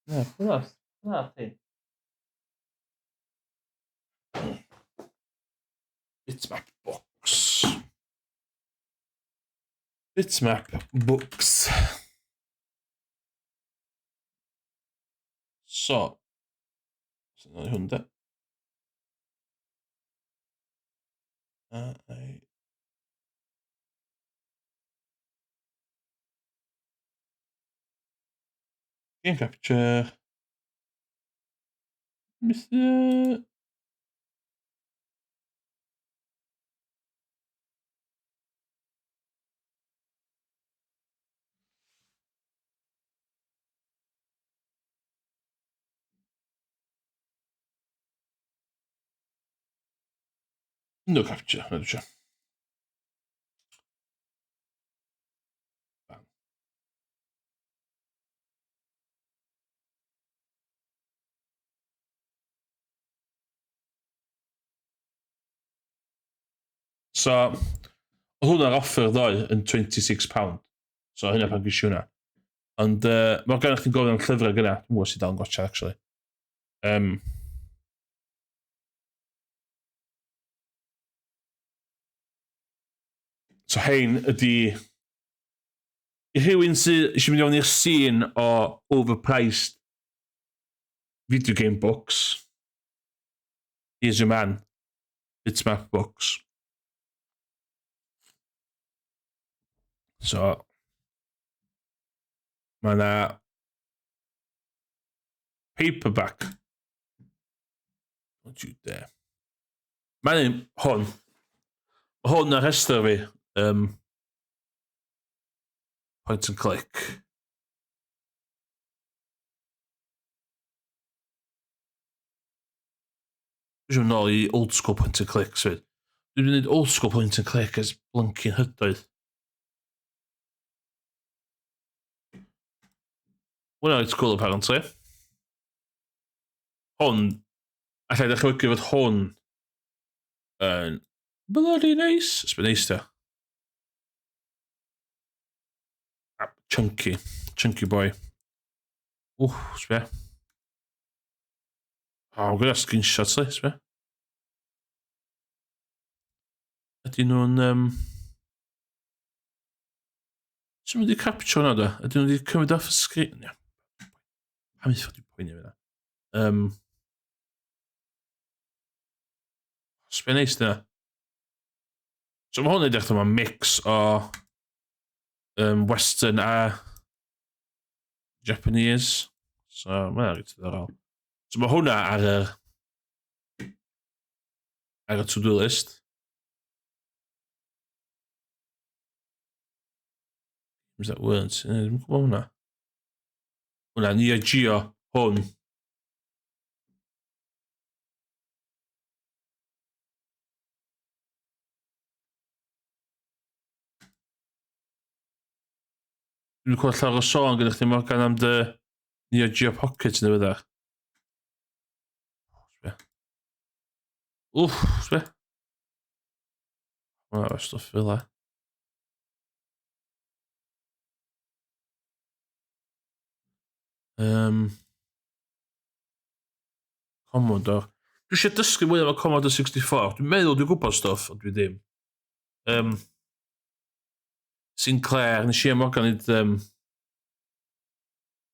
Na, hwnna, hwnna thing. Bitmap Books. Bitmap Books. So, so na hwn de. I... Game capture. Mr. Window capture, na dwi So, oedd hwnna'r offer ddoe yn £26. So, hynna pan gysio hwnna. Ond, mae gen chdi'n gofyn am llyfrau gyna. Dwi'n gwybod sydd dal yn gotcha, actually. So, hein ydy... I rhywun sydd eisiau mynd i fewn i'r scene o overpriced video game books, here's your man. Bitmap books. So, mae yna paperback. Don't you dare. Mae'n hwn. Mae hwn ar rhestr fi. Point and click. Dwi eisiau mynd nôl i old school point and click, sfyd. Dwi wedi gwneud old school point and click ers blyncyn hydoedd. Hwna it's cool apparently. Hwn, allai ddechrau fod hwn yn bloody nice. It's been nice, da. Ah, chunky. Chunky boy. Wff, sbia. O, oh, gyda screenshots li, sbia. Ydy nhw'n... Sut mynd i capture hwnna, da? Ydyn nhw wedi cymryd off y sgrin? Ia. Pam eithaf dwi'n poeni fyna? Sbia neis dyna. So mae hwn yn edrych yma mix o Western a Japanese. So mae'n reit ddiddorol. So mae hwnna ar y to-do list. Games that weren't. Dwi'n gwybod hwnna. Hwnna, Neo Geo, hwn. Dwi'n clywed llawer o sôn gyda chdi Morgan am dy Neo Geo Pocket neu bydda. Wff, sbe. Hwna efo stwff fel la. Commodore. Dwi eisiau dysgu mwy am y Commodore 64. Dwi'n meddwl dwi'n gwybod stwff, ond dwi ddim. Sinclair, nes i am Morgan nid...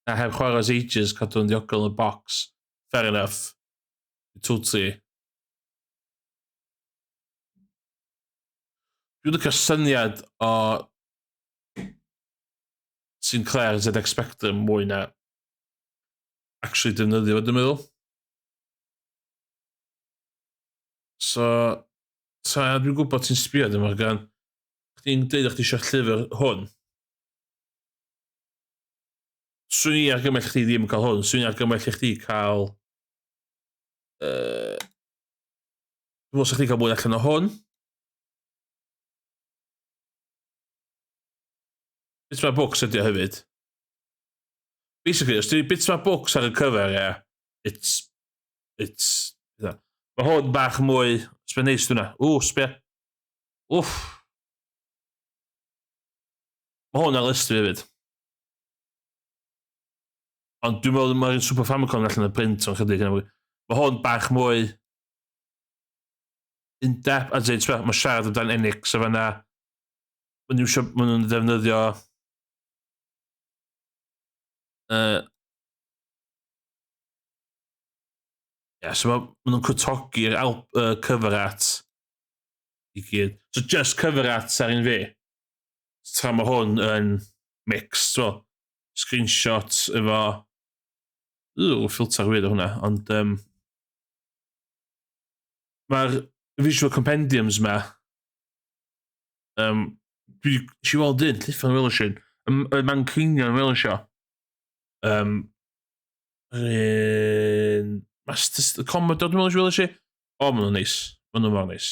Na, heb chwarae ers ages, cadw'n ddiogel yn y box. Fair enough. Totally. Dwi'n licio syniad o Sinclair ZX Spectrum mwy na actually defnyddio fo, dwi'n meddwl. So, ta, dwi'n gwybod ti'n sbio dim Morgan. Chdi'n deud chdi eisiau llyfr hwn. Swn i argymell chdi ddim cael hwn. Swn i argymell i chdi cael... Dwi'n meddwl sa chdi cael mwy allan o hwn. Bitmap Books ydy o hefyd. Basically, os di Bitmap Books ar y cover, yeah, it's... It's... Yeah. Mae hwn bach mwy... Sbia neis dwi'n Ww, sbia. Wff. Mae hwn ar list fi hefyd. Ond dwi'n meddwl mae'r Super Famicom allan y print o'n chydig. Mae hwn bach mwy in-depth, as in, mae siarad amdan Enix a fanna. Maen nhw eisiau, maen nhw'n defnyddio yeah, so maen nhw'n cwtogi'r cover art i gyd. So just cover art ar un fi. Tra mae hwn yn mix, so screenshot efo... Ww, filter weird o hwnna, ond... Um, Mae'r visual compendiums ma... Um, dwi eisiau weld un, llithon fel eisiau. Y Manceinion fel eisiau. Um, un... Master Commodore, dwi'n meddwl eisiau. O, maen nhw'n neis. Maen nhw'n mor neis.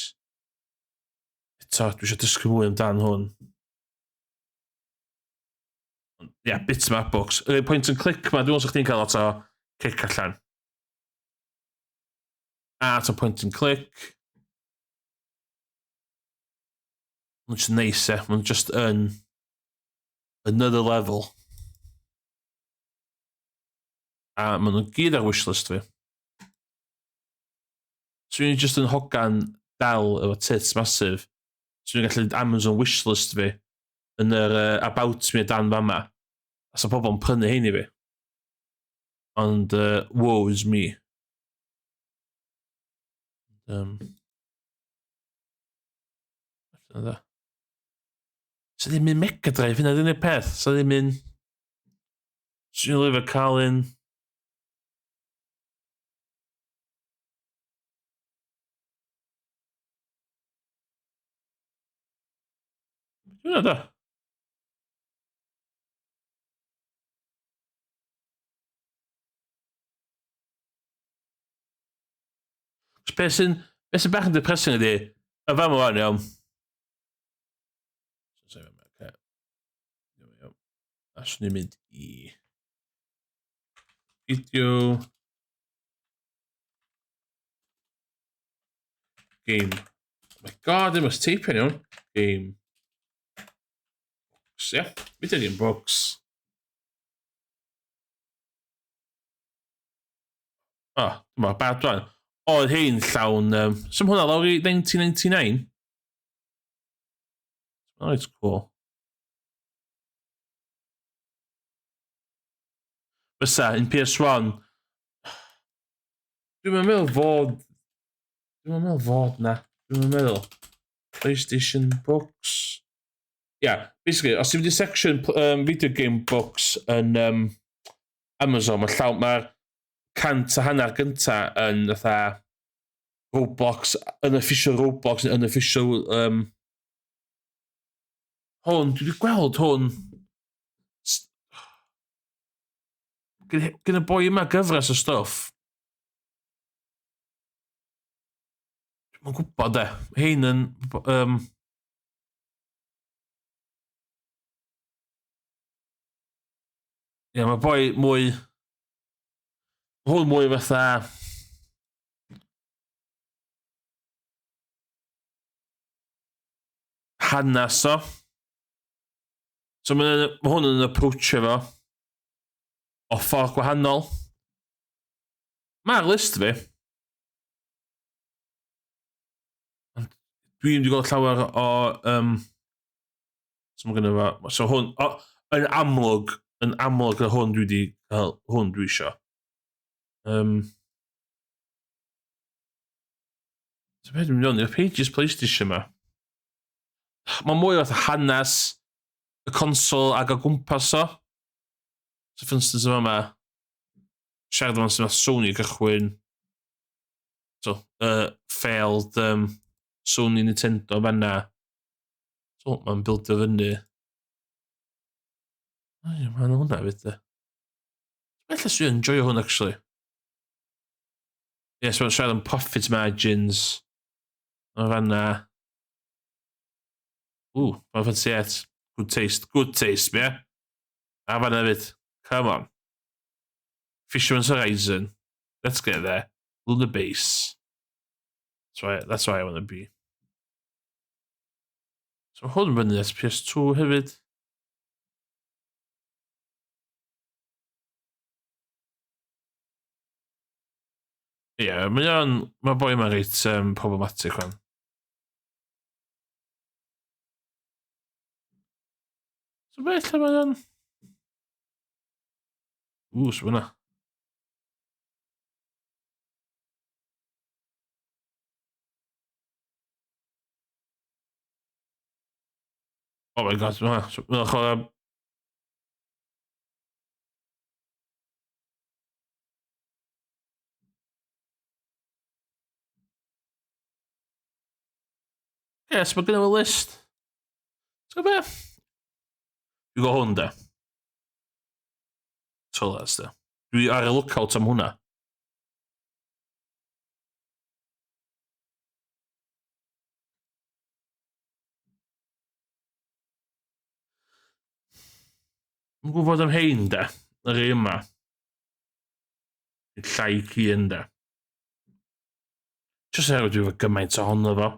Eto, dwi eisiau dysgu mwy amdan hwn. Ia, yeah, bitmap books. Yr point and click ma, dwi'n meddwl sa'ch chdi'n cael lot o kick allan. A, to point and click. Mae'n just neis, e. Mae'n just yn another level. A maen nhw'n gyd ar wishlist fi. So dwi'n just yn hogan dal efo tits massive. So dwi'n gallu Amazon wishlist fi yn yr about me dan fama. A sa pobl yn prynu hein i fi. Ond woe is me. Allan dda. Sa ddim yn Mega Drive hynna ddim y peth. Sa ddim yn... Swn i'n lyfio cael un... Hynna da. Be sy'n be sy'n bach yn depressing ydi, y fam o'n iawn. A swn i'n mynd i video game. Oh my god, ddim os teipio'n iawn. Game. Books, yeah. Video game books. O, oh, dyma, bad one. Oedd hein llawn... Um, Sym hwnna lawr i 1999? Oh, it's cool. Fysa, in PS1. Dwi'n meddwl fod... Dwi'n meddwl fod na. Dwi'n meddwl. PlayStation Books. Yeah, basically, os ti'n mynd i section video game books yn Amazon, mae llawn, mae'r 150 gynta yn fatha Roblox, unofficial Roblox, neu unofficial... Hwn, dwi wedi gweld hwn. Gen y boi yma gyfres o stwff. Dwi'n gwybod de. Hein yn... Ie, mae boi mwy... Hwn mwy fatha... Hanes o. So mae ma hwn yn approachio fo o ffordd gwahanol. Mae'r list fi. Ond dwi'n wedi gweld llawer o... So mae gynnu fo... So hwn... O, yn amlwg, yn amlwg y hwn dwi wedi cael, hwn dwi isio. So beth dwi'n mynd i'r pages PlayStation yma. Mae mwy o hanes y consol ag o gwmpas o. So for instance yma yma, siarad amdan sut mae Sony gychwyn. So, failed Sony Nintendo fanna. So, mae'n bildio fyny. Ai, mae'n hwnna fyd, de. Ella sy'n enjoyo hwn, actually. Yes, mae'n siarad am profit margins. Mae'n fanna. Ww, mae'n fancy 8. Good taste, good taste, be? A fan hefyd. Come on. Fisherman's Horizon. Let's get there. Lunar Base. That's why, that's why I want to be. So hwn fyny at PS2 hefyd. Ie, yeah, mae o'n... Mae boi yma'n reit um, problematic fan. So beth lle mae o'n... Ww, so fyna. Oh my god, mae'n chwarae... Yes, mae gen i list. So be? Dwi'n gwybod hwn de. Tolas de. Dwi ar y lookout am hwnna. Dwi'n gwybod am hein de. Yr un yma. Llai cyn de. Just oherwydd dwi efo gymaint ohono fo.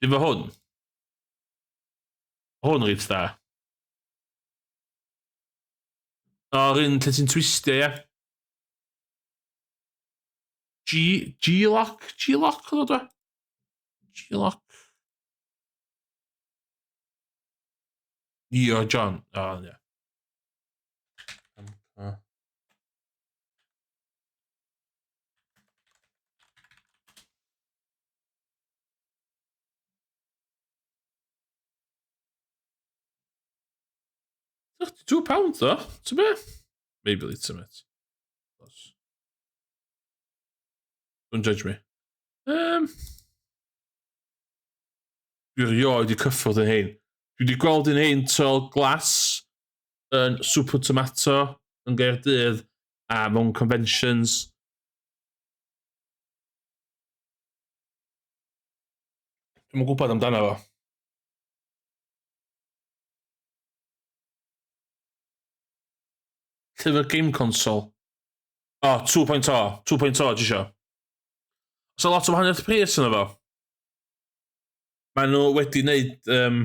Dim fo hwn. Hwn reit da. O, yr un lle ti'n twistio, ie. G, G-lock? G-lock oedd o, dwi? G-lock. Io, John. O, oh, ie. Yeah. £32 though, to be. Maybe later, mate. Don't judge me. Um, dwi erioed wedi cyffwrdd yn hyn. Dwi wedi gweld yn hyn tol glas yn Super Tomato yn Gaerdydd a mewn conventions. Dwi'm yn gwybod amdano fo. Llyfr game console. O, oh, 2.0. 2.0, ti isio. So lot o wahaniaeth pris yna fo. Maen nhw wedi wneud... Um,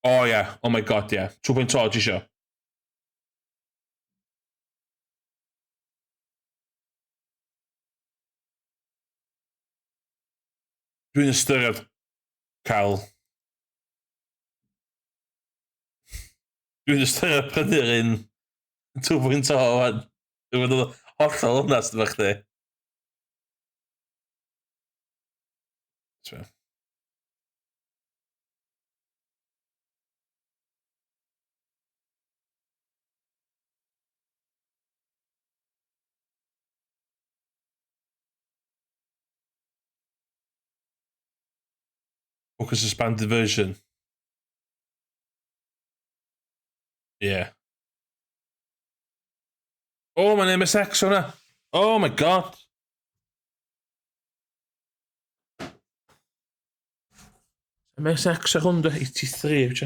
Oh yeah, oh my god, yeah. 2.0 ti isio. Dwi'n ystyried cael... Dwi'n ystyried prynu'r un 2.0 wan. Dwi'n meddwl hollol onest efo chdi. Focus expanded version. Yeah. Oh, mae'n MSX hwnna. Oh my god. MSX ar hwn, 83, wyt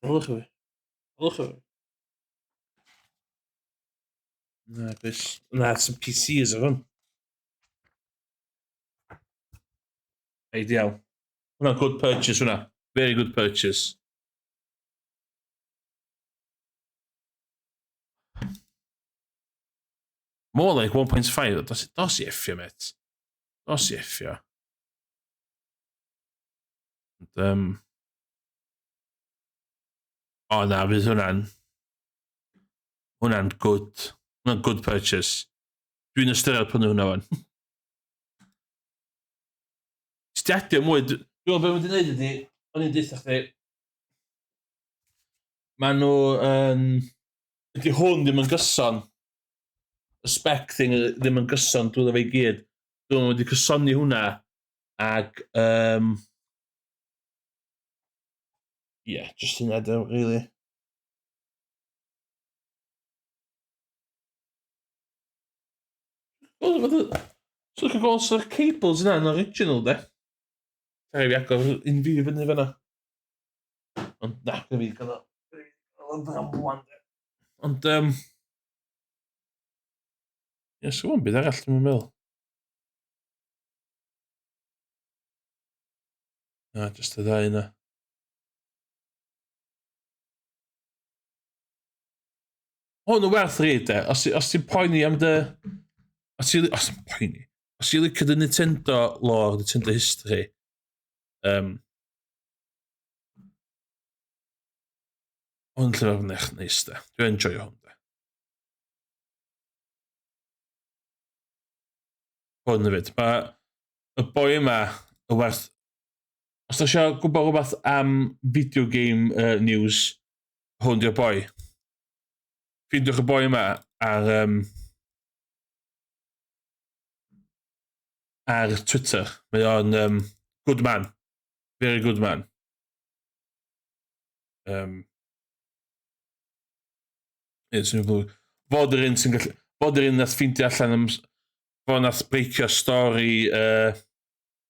Dylwch fi. Dylwch fi. Na, bys. Na, some PCs ar hwn. Ideal. Hwna'n good purchase, hwnna. Very good purchase. More like 1.5. Dos, dos i effio, mate. Dos i effio. Ond, um... O na, fydd hwnna'n... Hwnna'n good. Hwnna'n good purchase. Dwi'n ystyried prynu hwnna fan. Stadio mwy. Dwi'n meddwl beth mae'n gwneud ydy, o'n i'n deutha chdi, maen nhw yn... Ydy hwn ddim yn gyson. Y spec thing ddim yn gyson drwy fe i gyd. Dwi'n wedi cysoni hwnna ag um, yeah, just hynna dwi, really. Wel, so chi'n gweld sy'r cables yna yn original, de? Rhaid fi agor un fi fyny fyna. Ond na, gyda fi gyda ddramwan, de. Ond, um, Ie, so byd arall, dwi'n meddwl. Na, just y ddau yna. Hwn yn werth reid, de. Os, os ti'n poeni am dy... Os ti'n... Os ti'n poeni... Os ti'n licio dy Nintendo lore, Nintendo history, um, hwn llyfr neis, neis, de. Dwi'n enjoy hwn, de. Hwn hefyd. Mae y boi yma y werth... Os da eisiau gwybod rhywbeth am video game uh, news, hwn di'r boi. Ffeindiwch y boi yma ar, um, ar Twitter. Mae o'n um, good man. Very good man. Um, Ie, sy'n blwydd. Fod yr un sy'n gallu... Fod yr un nath ffeindio allan am... Fod nath breicio stori uh,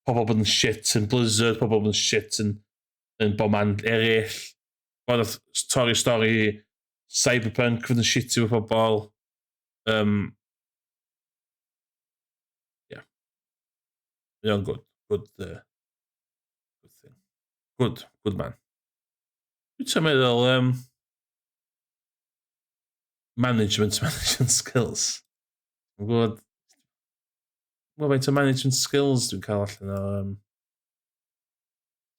pobl bod yn shit yn Blizzard, pobl bod yn shit yn, yn bob man eraill. Fod nath torri stori Cyberpunk fod yn shit efo pobl. Um, yeah. Mae o'n good. Good, uh, good thing. Good, good man. Dwi'n meddwl, um, management, management skills. Dwi'n gwybod... Dwi'n gwybod faint o management skills dwi'n cael allan o... Um...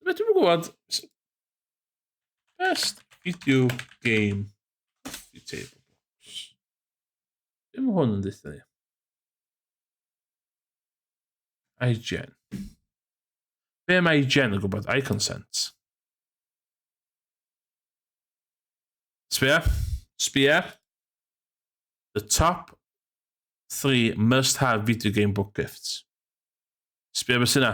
Dwi'n gwybod... Best video game coffee table books. Be mae hwn yn dweud ni? IGN. Be mae IGN yn gwybod? I consent. Sbia. Sbia. The top three must-have video game book gifts. Sbia beth sy'n na.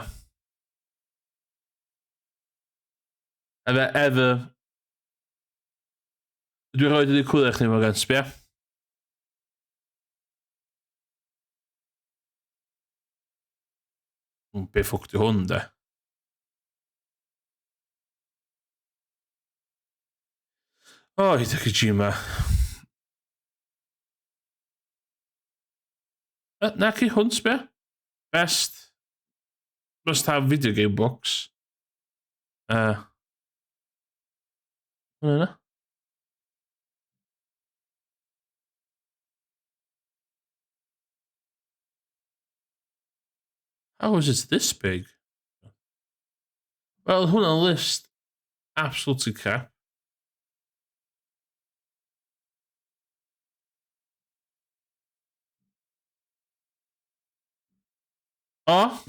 Have I ever... Dwi roed wedi cwylio chdi morgan, sbia. Be ffwc di hwn, de? O, oh, Hideo Kojima. Na ci hwn, sbia. Best must have video game books. Uh, hwnna yna. How is it this big? Wel, hwnna'n list absolutely crap. O!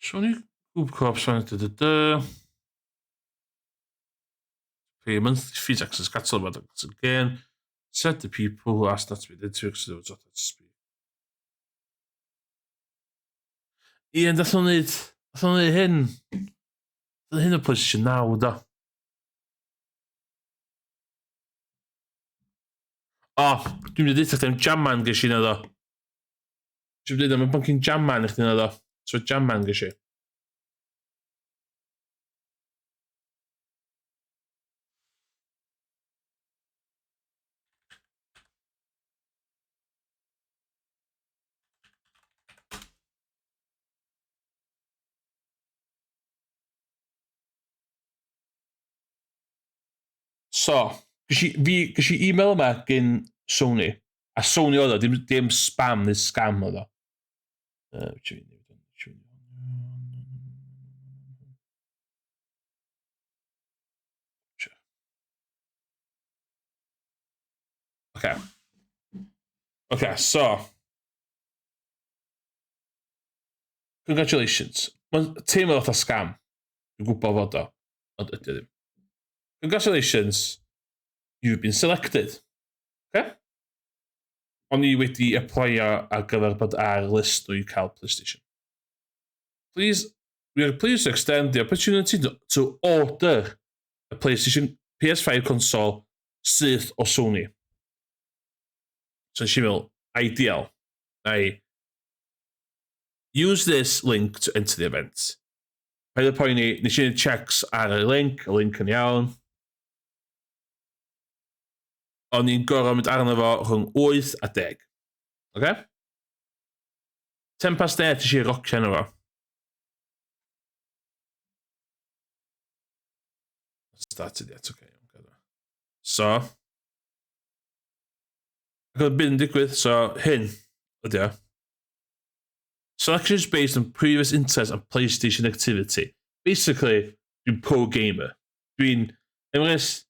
Sony Group Corp, Sony, da, da, da. Pay monthly fees, access catalog, again. Said the people who asked not to be dead to because they were taught to speak. Ie, ond allan nhw'n neud... Allan nhw'n neud hyn. Allan hyn o PlayStation 9, do. O, dwi'n mynd i ddeud chdi am jaman ges i na ddo. Dwi'n mynd i ddeud am y boncyn jaman i chdi na ddo. So jaman ges i. So, ges i, fi, ges i e-mail yma gen Sony. A Sony oedd o, dim, dim spam neu scam oedd o. Uh, Okay. Okay, so. Congratulations. Mae'n teimlo fatha scam. Dwi'n gwybod fod o, ond ydy o ddim. Congratulations, you've been selected. Okay? O'n i wedi applio ar gyfer bod ar list nhw i cael PlayStation. Please, we are pleased to extend the opportunity to, to order a PlayStation PS5 console syth o Sony. So nes i feddwl, ideal. I use this link to enter the event. Paid â poeni, nes i wneud checks ar y link, y link yn iawn. O'n i'n gorfod mynd arno fo rhwng 8 a 10. Oce? 10 past 8 nes i rocio arno fo. Started yet, okay. So, ac oedd byd yn digwydd, so hyn ydy o. Selection is based on previous interest and PlayStation activity. Basically, dwi'n pro gamer. Dwi'n... Emrys,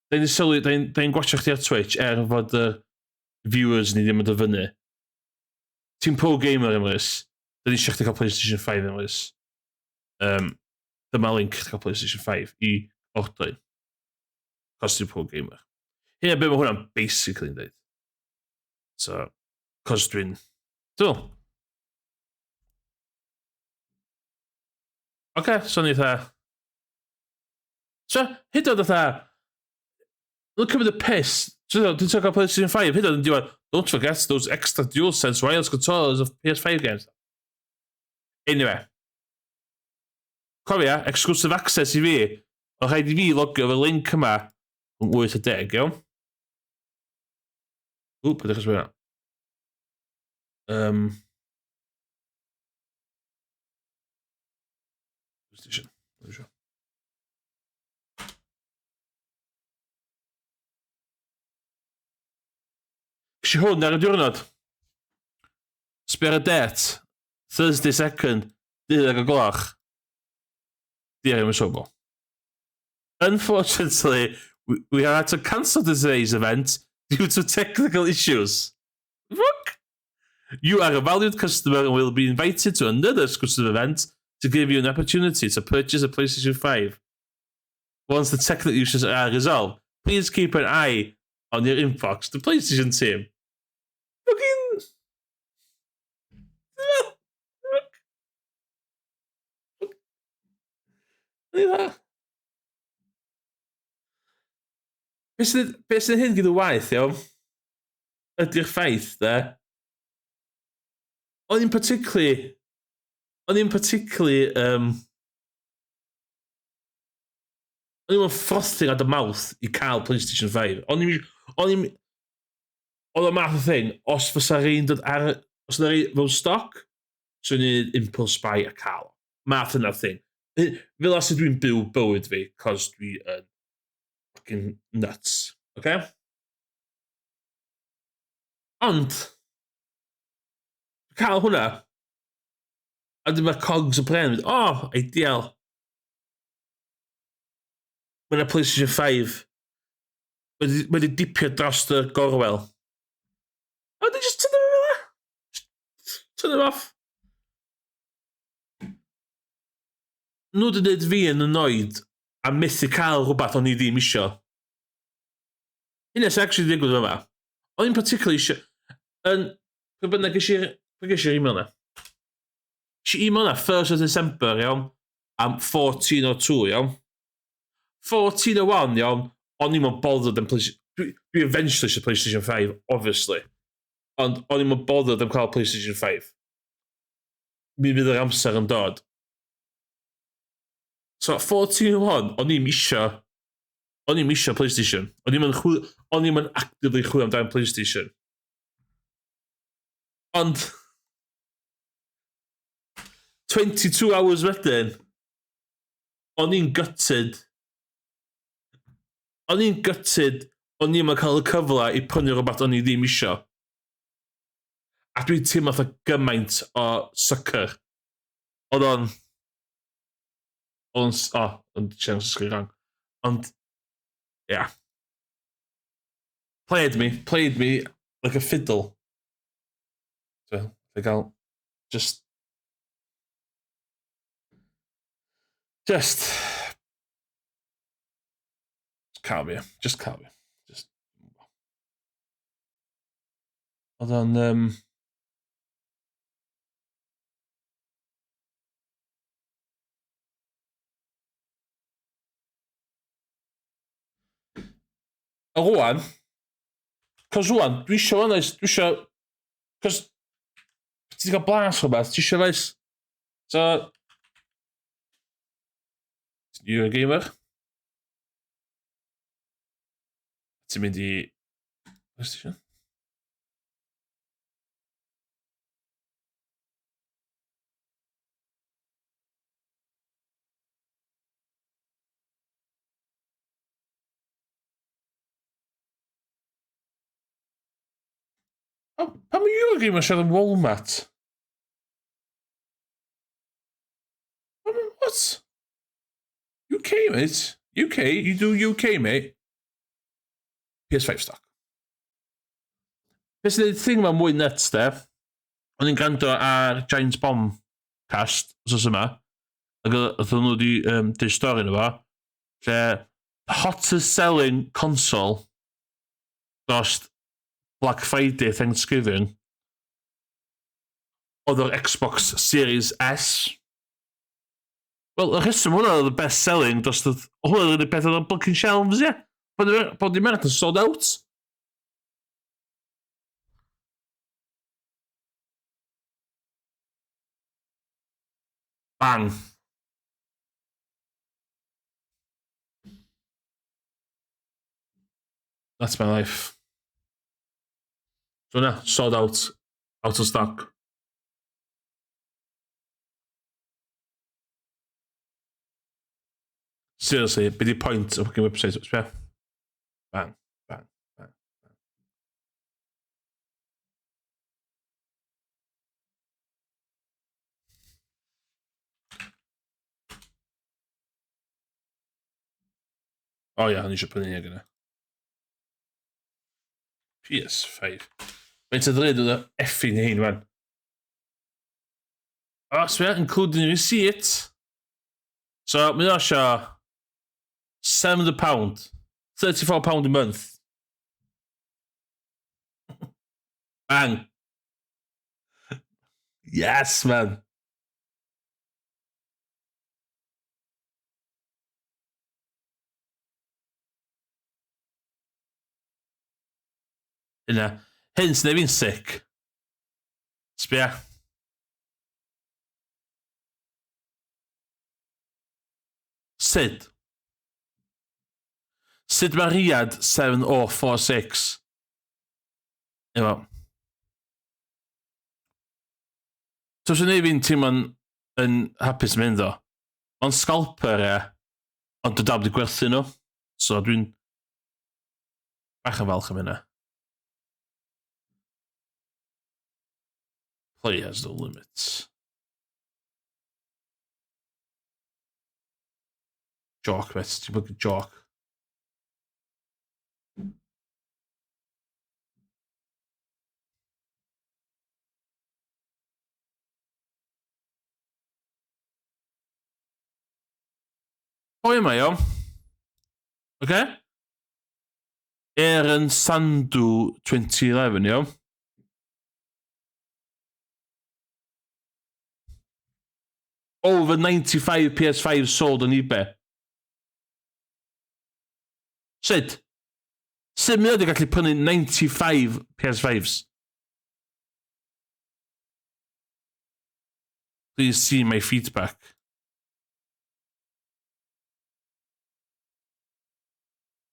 da ni'n sylwi, da ni'n gwachio chdi ar Twitch er fod y viewers ni ddim yn dod fyny. Ti'n pro gamer, Emrys. Da ni eisiau chdi cael PlayStation 5, Emrys. Um, dyma link chdi cael PlayStation 5 i ordro. Cos ti'n pro gamer. Hynna be mae hwnna'n basically yn dweud. So, cos dwi'n Dw. Oce, so ni fatha... So, hyd oed fatha... Nhw'n cymryd y piss. So, dwi'n talk about PlayStation 5, hyd oed yn diwedd, don't forget those extra DualSense wireless controllers of PS5 games. Anyway. Cofia, exclusive access i fi. Oedd rhaid i fi logio fy link yma yn 8 a 10, iawn? Ww, pwyd eich ysbryd PlayStation. There Ges i hwn ar y diwrnod. Sbio ar y det. Thursday 2nd, 12 o gloch. Dear Emma Sobel. Unfortunately, we, we had to cancel today's event due to technical issues. Fuck! You are a valued customer and will be invited to another exclusive event to give you an opportunity to purchase a PlayStation 5. Once the technical issues are resolved, please keep an eye on your inbox, the PlayStation team. Fucking... Fuck. Be sy'n be sy'n hyn gyda waith, iawn? Ydy'r ffaith, de? O'n i'n particularly... O'n i'n particularly... Um, o'n i'n frothing at the mouth i cael PlayStation 5. O'n i'n... O'n i'n... Oedd o math o thing, os fysa rhain dod ar... Os yna rhain mewn stoc, swn i'n impulse buy a cael. Math yna thing. Fel as dwi'n byw bywyd fi, cos dwi yn fucking nuts. Okay? Ond, cael hwnna, a dyma cogs y pren, mynd, oh, ideal. Mae yna PlayStation 5. Mae wedi, mae wedi dipio dros y gorwel. A wedyn just tynnu fe fel 'na. Tynnu fe off. Nhw wedi gwneud fi yn annoyed a methu cael rhywbeth o'n i ddim isio. Hynna sy'n actually digwydd yma. O'n i'n particularly eisiau... Yn... Pryd bynnag ges i'r... Pryd ges i'r email na? Ges i email na 1st of December, iawn. Am 14.02, iawn. 14.01, iawn. O'n i'n bothered am PlayStation... Dwi, dwi eventually eisiau PlayStation 5, obviously. Ond o'n i'n bothered am cael PlayStation 5. Mi fydd yr amser yn dod. So, 14.01, o'n i'n isio O'n i'm isio PlayStation. O'n i'm yn chwil... O'n i'm yn actively chwilio amdan PlayStation. Ond... 22 hours wedyn, o'n i'n gutted. O'n i'n gutted o'n i'm yn cael y cyfle i prynu rhywbeth o'n i ddim isio. A dwi'n teimlo fatha gymaint o sucker. Oedd o'n... Ond, o, ond siarad sgrin wrong. Ond, ia. Yeah. Played me, played me like a fiddle. So, fe gael just... Just... Just cael fi, just cael fi. Just... Oedd o'n... Um... A rwan, cos rwan, dwi eisiau hwnna, dwi eisiau, cos ti wedi cael blas o beth, ti eisiau faes. So, you're a gamer. Ti'n mynd i... PlayStation? Oh, pam mae Eurogamer siarad am Walmart? What? UK, mate. UK, you do UK, mate. PS5 stock. Beth sy'n thing yma mwy nuts, de? O'n i'n gwrando ar Giant Bomb cast, os yma, ac oedd nhw wedi um, dweud stori yna fo, lle hottest selling console dros Black Friday Thanksgiving oedd o'r Xbox Series S. Wel, y rheswm hwnna oedd y best selling dros y... Hwnna oedd yr unig peth oedd o'n blinking shelves, ie. Yeah. Bod dim arall yn sold out. Bang. That's my life. So na, sold out. Out of stock. Seriously, be di point o fucking website? Sbia. Bang, bang, bang, bang. O ia, o'n i eisiau prynu hynny gyda. PS5. Faint o ddrud oedd y effing hyn, man? O, sbia, including receipt. So, mae o eisiau £700. £34 a month. Bang. Yes, man. Hynna. Hyn sy'n ei fi'n sick. Sbia. Sut? Sut mae Riyadh 7046? Efo. So sy'n ei fi'n teimlo'n yn hapus mynd ddo. Mae'n scalper e, ond dwi dal wedi gwerthu nhw. So dwi'n bach yn falch am hynna. Play has no limits. Joc, mate. Ti'n bod joc. Pwy yma, iawn? Oce? Aaron Sandu 2011, iawn? Over 95 PS5 sold on eBay. Sut? Sut mae wedi gallu prynu 95 PS5s? Please see my feedback.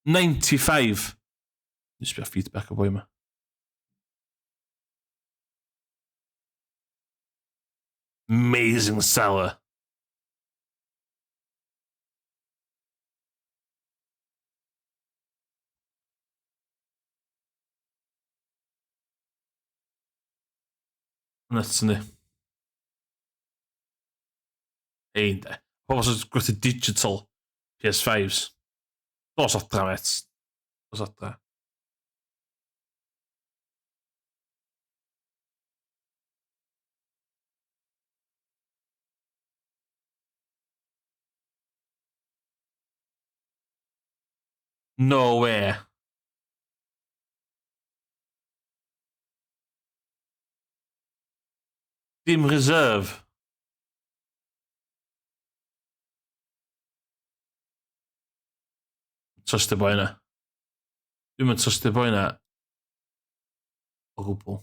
95. Nes sbio feedback o boi yma. Amazing seller. Nuts yndi. Ein de. Pobl sy'n gwerthu digital PS5s. Dos adra, met. Dos adra. No way. Dim reserve. Trystio boi yna. Dwi'm yn trystio boi yna. O gwbl.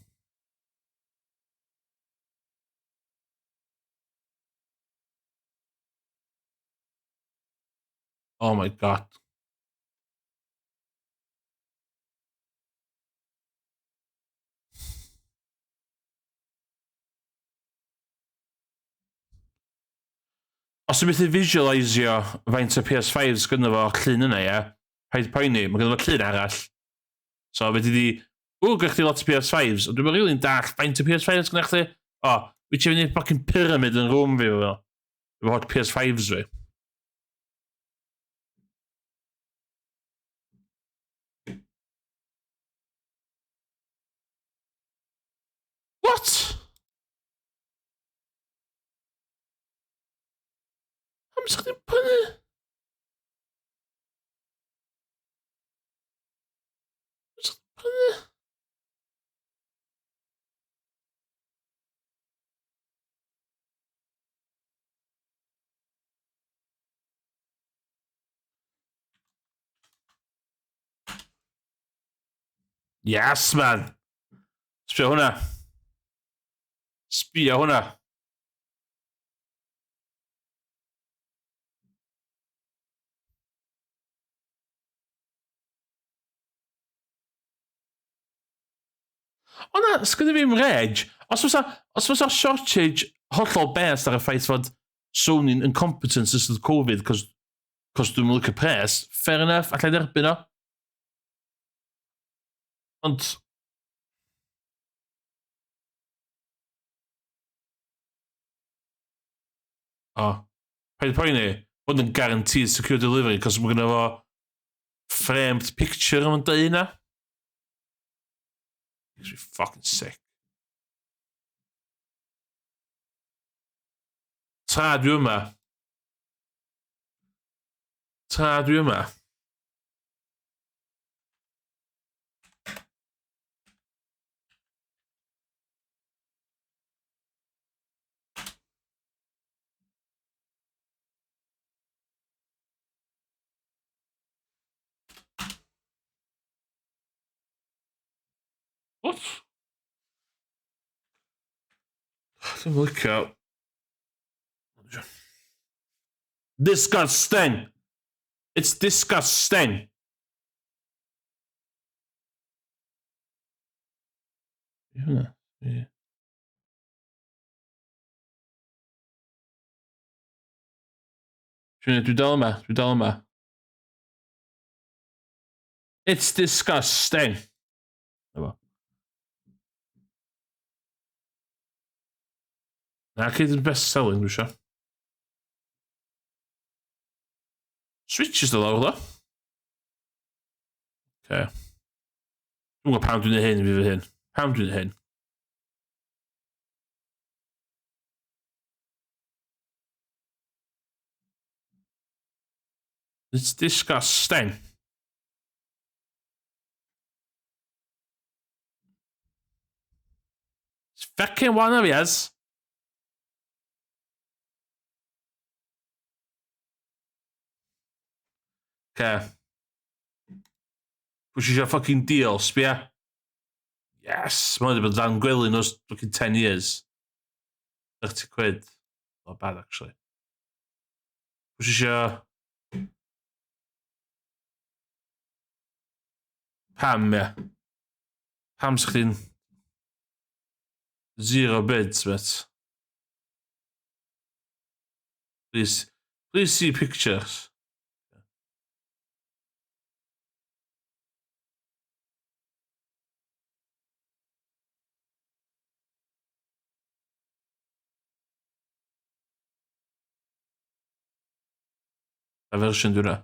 Oh my god. Os ti'n methu visualisio faint o PS5s gynno fo o'r llun yna, ie, paid poeni, mae gynno fo llun arall. So, fe di di, o, gyda chdi lot o PS5s, ond dwi'n rili'n dall faint o PS5s gyda chdi. O, wyt ti'n mynd i fucking pyramid yn room fi, fel. Efo holl PS5s fi. What? Pam sa chdi'n prynu? Pam sa chdi'n prynu? Yes, man! Sbio hwnna. Sbio hwnna. O na, sgynny fi'm reg. Os fysa, os fysa shortage hollol based ar y ffaith fod Sony'n incompetent ystod Covid, cos, cos dwi'n licio pres, fair enough, allai dderbyn o. Ond... O, paid poeni, hwn yn guaranteed secure delivery, cos mae gynno fo framed picture yn dweud yna. Makes me fucking sick. Tra dwi yma. Tra dwi yma. What? Dwi'n licio. Disgusting! It's disgusting! Be hwnna? Ie. Dwi'n dwi dal yma, dwi dal yma. It's disgusting. Efo. Na, cyd yn best selling, dwi eisiau. Switch is lawr, ddo. Okay. Dwi'n gwybod pam dwi'n hyn fi fy hyn. Pam dwi'n hyn. It's disgusting. It's fucking one of yours. Okay. Pwy sy'n fucking deal, sbia? Yes, mae wedi bod dan gwely nos fucking 10 years. 30 quid. Not bad, actually. Pwy sy'n eisiau... Pam, ie. Pam sa'ch chdi'n... Zero bids, mate. Please, please see pictures. Pa fersiwn dwi'n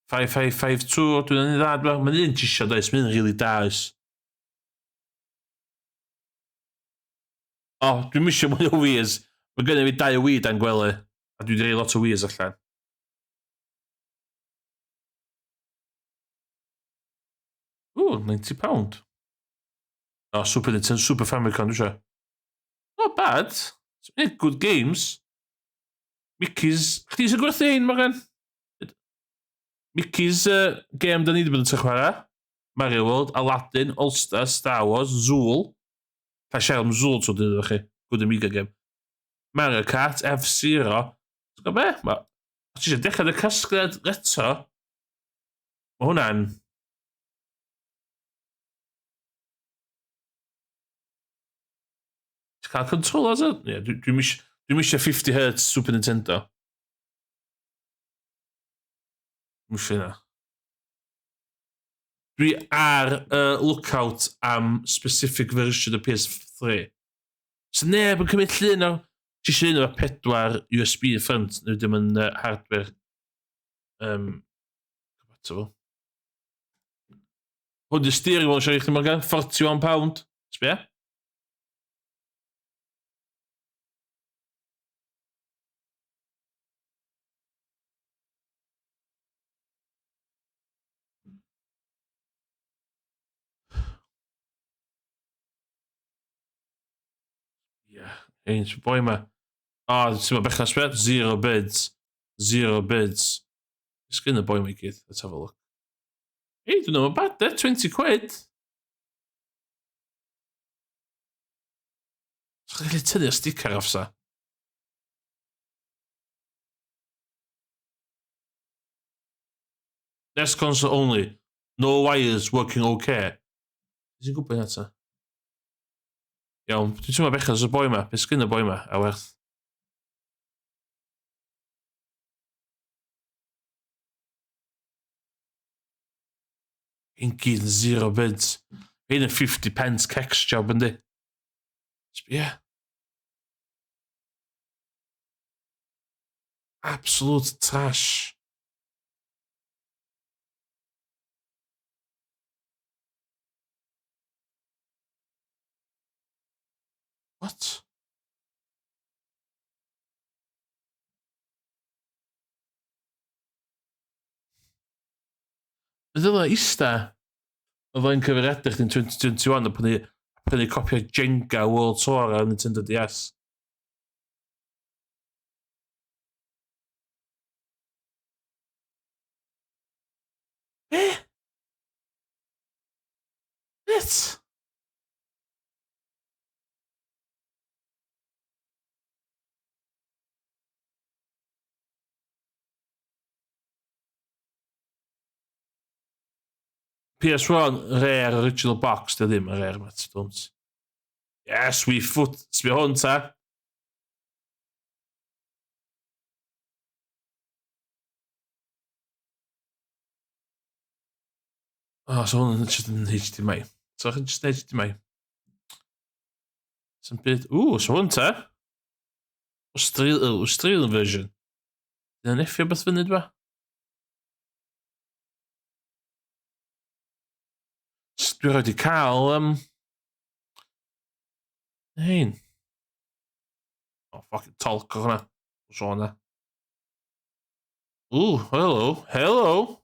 5552, dwi'n yn dda, dwi'n mae'n un ti eisiau does, mae'n rili da oes. O, oh, dwi'n misio mwy o Wii's. Mae gennym fi dau o Wii dan gwely. A dwi wedi rhoi lot o Wii's allan. Ooh, £90. Oh, Super Nintendo, Super Famicom, dwi eisiau. Not bad. Yeah, good games. Mickey's... Chdi sy'n gwerthu ein, Morgan? Mickey's uh, game da ni wedi bod yn chwarae. Mario World, Aladdin, All Star, Star Wars, Zool. Ca siarad am Zool tro dyn chi. Good Amiga game. Mario Kart, F-Zero. Ti'n gwybod be? Ma... Os ti eisiau dechrau dy casgliad eto, mae hwnna'n... Ti'n cael controllers? Ie, yeah, dwi'n dwi dwi eisiau 50 Hz Super Nintendo. Dwi'n eisiau hynna. Dwi ar uh, lookout am specific version o PS3. So neb yn cymryd llun o... Ti eisiau un o'r pedwar USB front, neu dim yn uh, hardware um, compatible. Hwn di steering wheel siarad i chdi Morgan, £41. Sbia? Ie, ein boi ma. O, oh, ti'n meddwl bechna sbia? Zero bids. Zero bids. Sgyn y boi ma i gyd. Let's have a look. Ei, dwi'n meddwl bad, de? 20 quid. Sa'ch chi'n gallu tynnu'r sticker off sa? Next console only. No wires working okay. Ti'n gwybod hynna ta? Iawn, dwi'n teimlo bechod y boi ma. Be sgyn y boi ma? A werth. Hyn gyd yn zero bids. Hyn yn 50 pence kex job yndi. Sbia. Absolute trash. What? Fe ddylai ista o flaen cyfeiriadur chdi'n 2021 a prynu, prynu copi o Jenga World Tour ar Nintendo DS. Be? Bit? PS1 rare original box, dy ddim yn rare, mate, don't. Yes, we foot, sbio hwn ta. Oh, so hwn yn just yn HDMI. So hwn just yn HDMI. Sy'n byd... Ww, so hwn ta. Australian version. Dyna'n effio beth fyny, dwa? Dwi rhaid i cael... Um... Hein. Oh, fucking talk o hwnna. So hwnna. Ooh, hello, hello.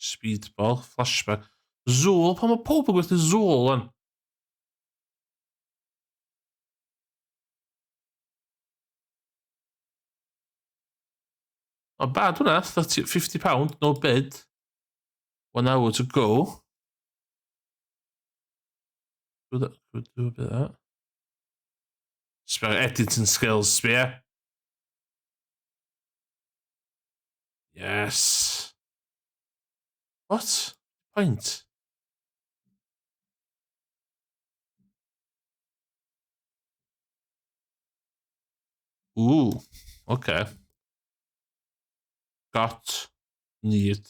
Speedball, flashback. Zool, pan mae pob yn gwerthu Zool yn? Not bad hwnna, 30, 50 pound, no bid. One hour to go. Do that, could do a bit of that. Spare editing skills, spare. Yes. What? Point? Ooh, okay. Got, need.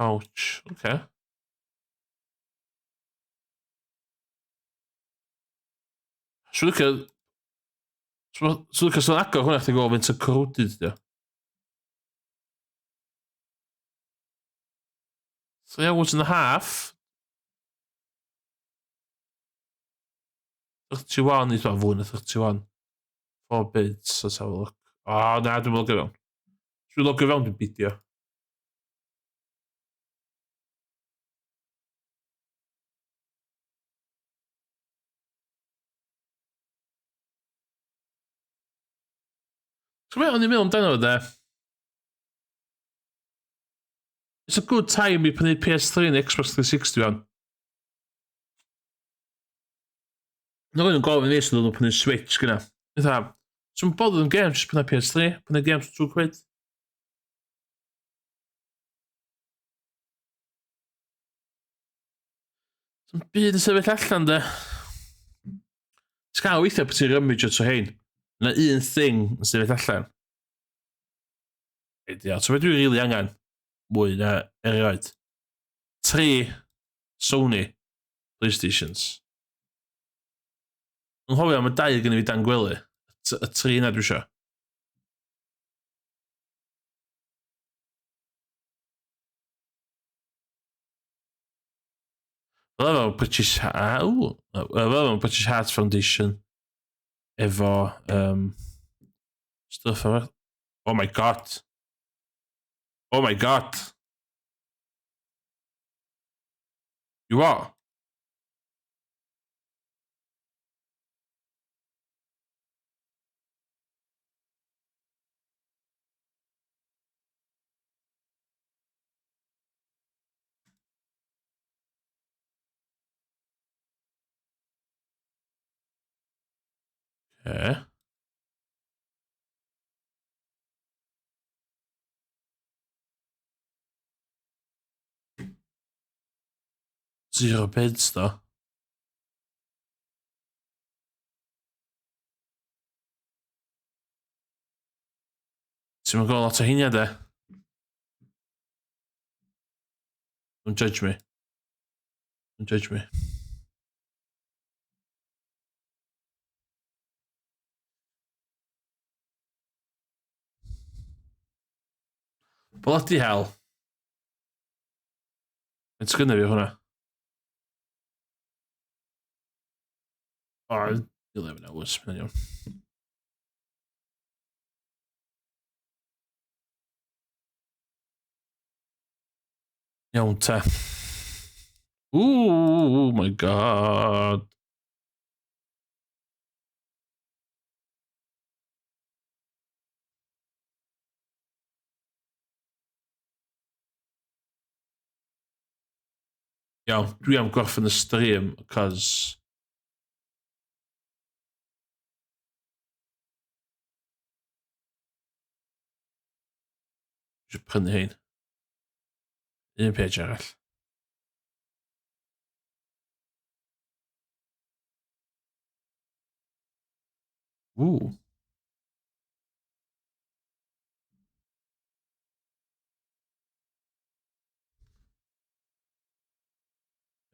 Ouch, okay. Swn licio... Swn licio swn agor hwnna chdi gweld faint o corroded ydi o. 3 hours and a half. 31 i fwy na 31. 4 bids, let's have a look. O, oh, na, dwi'n logio fewn. Dwi'n logio fewn, dwi'n bidio. So be o'n i'n meddwl amdano fo de? It's a good time i prynu PS3 neu Xbox 360 fan. Nag o'n gofyn fi sydd o'n prynu Switch gyda. Fatha, sy'n bothered am games, just prynu PS3, prynu games 2 quid. Sy'n byd yn sefyll allan de. Ti'n cael weithiau bod ti'n rummage o hein. Yna un thing yn sefyll allan. Ideal. So beth dwi'n rili really angen mwy na erioed. Tri Sony Playstations. Yn hofio am y dau gen i fi dan gwely. Y tri yna dwi eisiau. Fel efo British, aw, fel efo British Heart Foundation efo um, stuff efo. Oh my god. Oh my god. You what? Okay. Zero bids, though. Ti'n mynd gweld lot o heiniau, de? Don't judge me. Don't judge me. Bloody hell. Mae'n sgynnu fi hwnna. Oh, 11 hours, mae'n iawn. Iawn te. Ooh, my god. Iawn, dwi am gorffen y stream, cos... Eisiau prynu hein. Un page arall. Ww.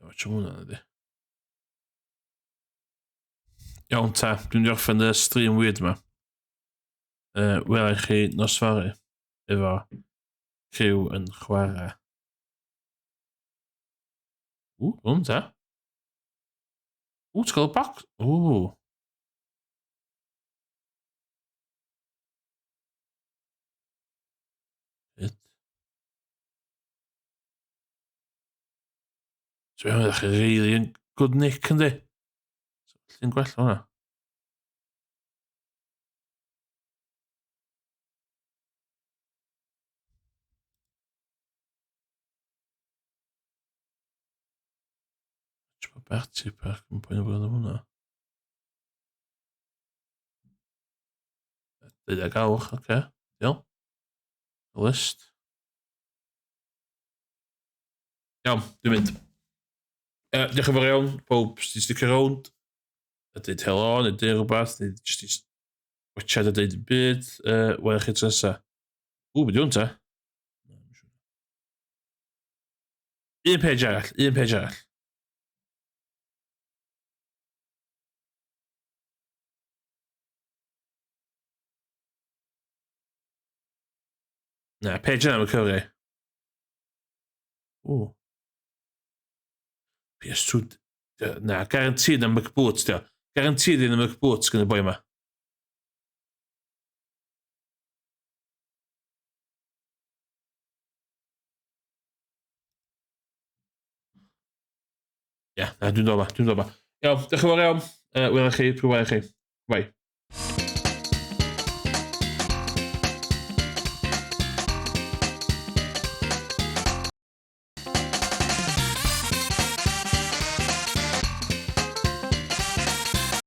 Efo ti'n hwnna ydy. Iawn ta, dwi'n mynd i orffen y stream weird yma. Wela i chi nos fory efo criw yn chwarae. Ww, hwn ta. Ww, ti'n cael y box? Ww. It. So, mae'n chi really yn good nick, yndi? Llun gwell hwnna. Bertie Park yn poeni bod yn hwnna. Deuddeg awr, oce. Okay. Diolch. List. Iawn, dwi'n mynd. Diolch yn fawr iawn, pob sy'n sticio rownd. A dweud helo, neu dweud rhywbeth, neu jyst i watchad a dweud yn byd. Wel chi tro nesa. Ww, beth yw'n ta? Un page arall, un page arall. Na, page yna mae'n cyfri. Ww. PS2... Na, guaranteed na McBoots, dio. Guaranteed na McBoots gan y boi yma. Ie, yeah, na, dwi'n dod ma, dwi'n dod ma. Iawn, diolch yn fawr iawn. Welai chi, pwy welai chi. Bye.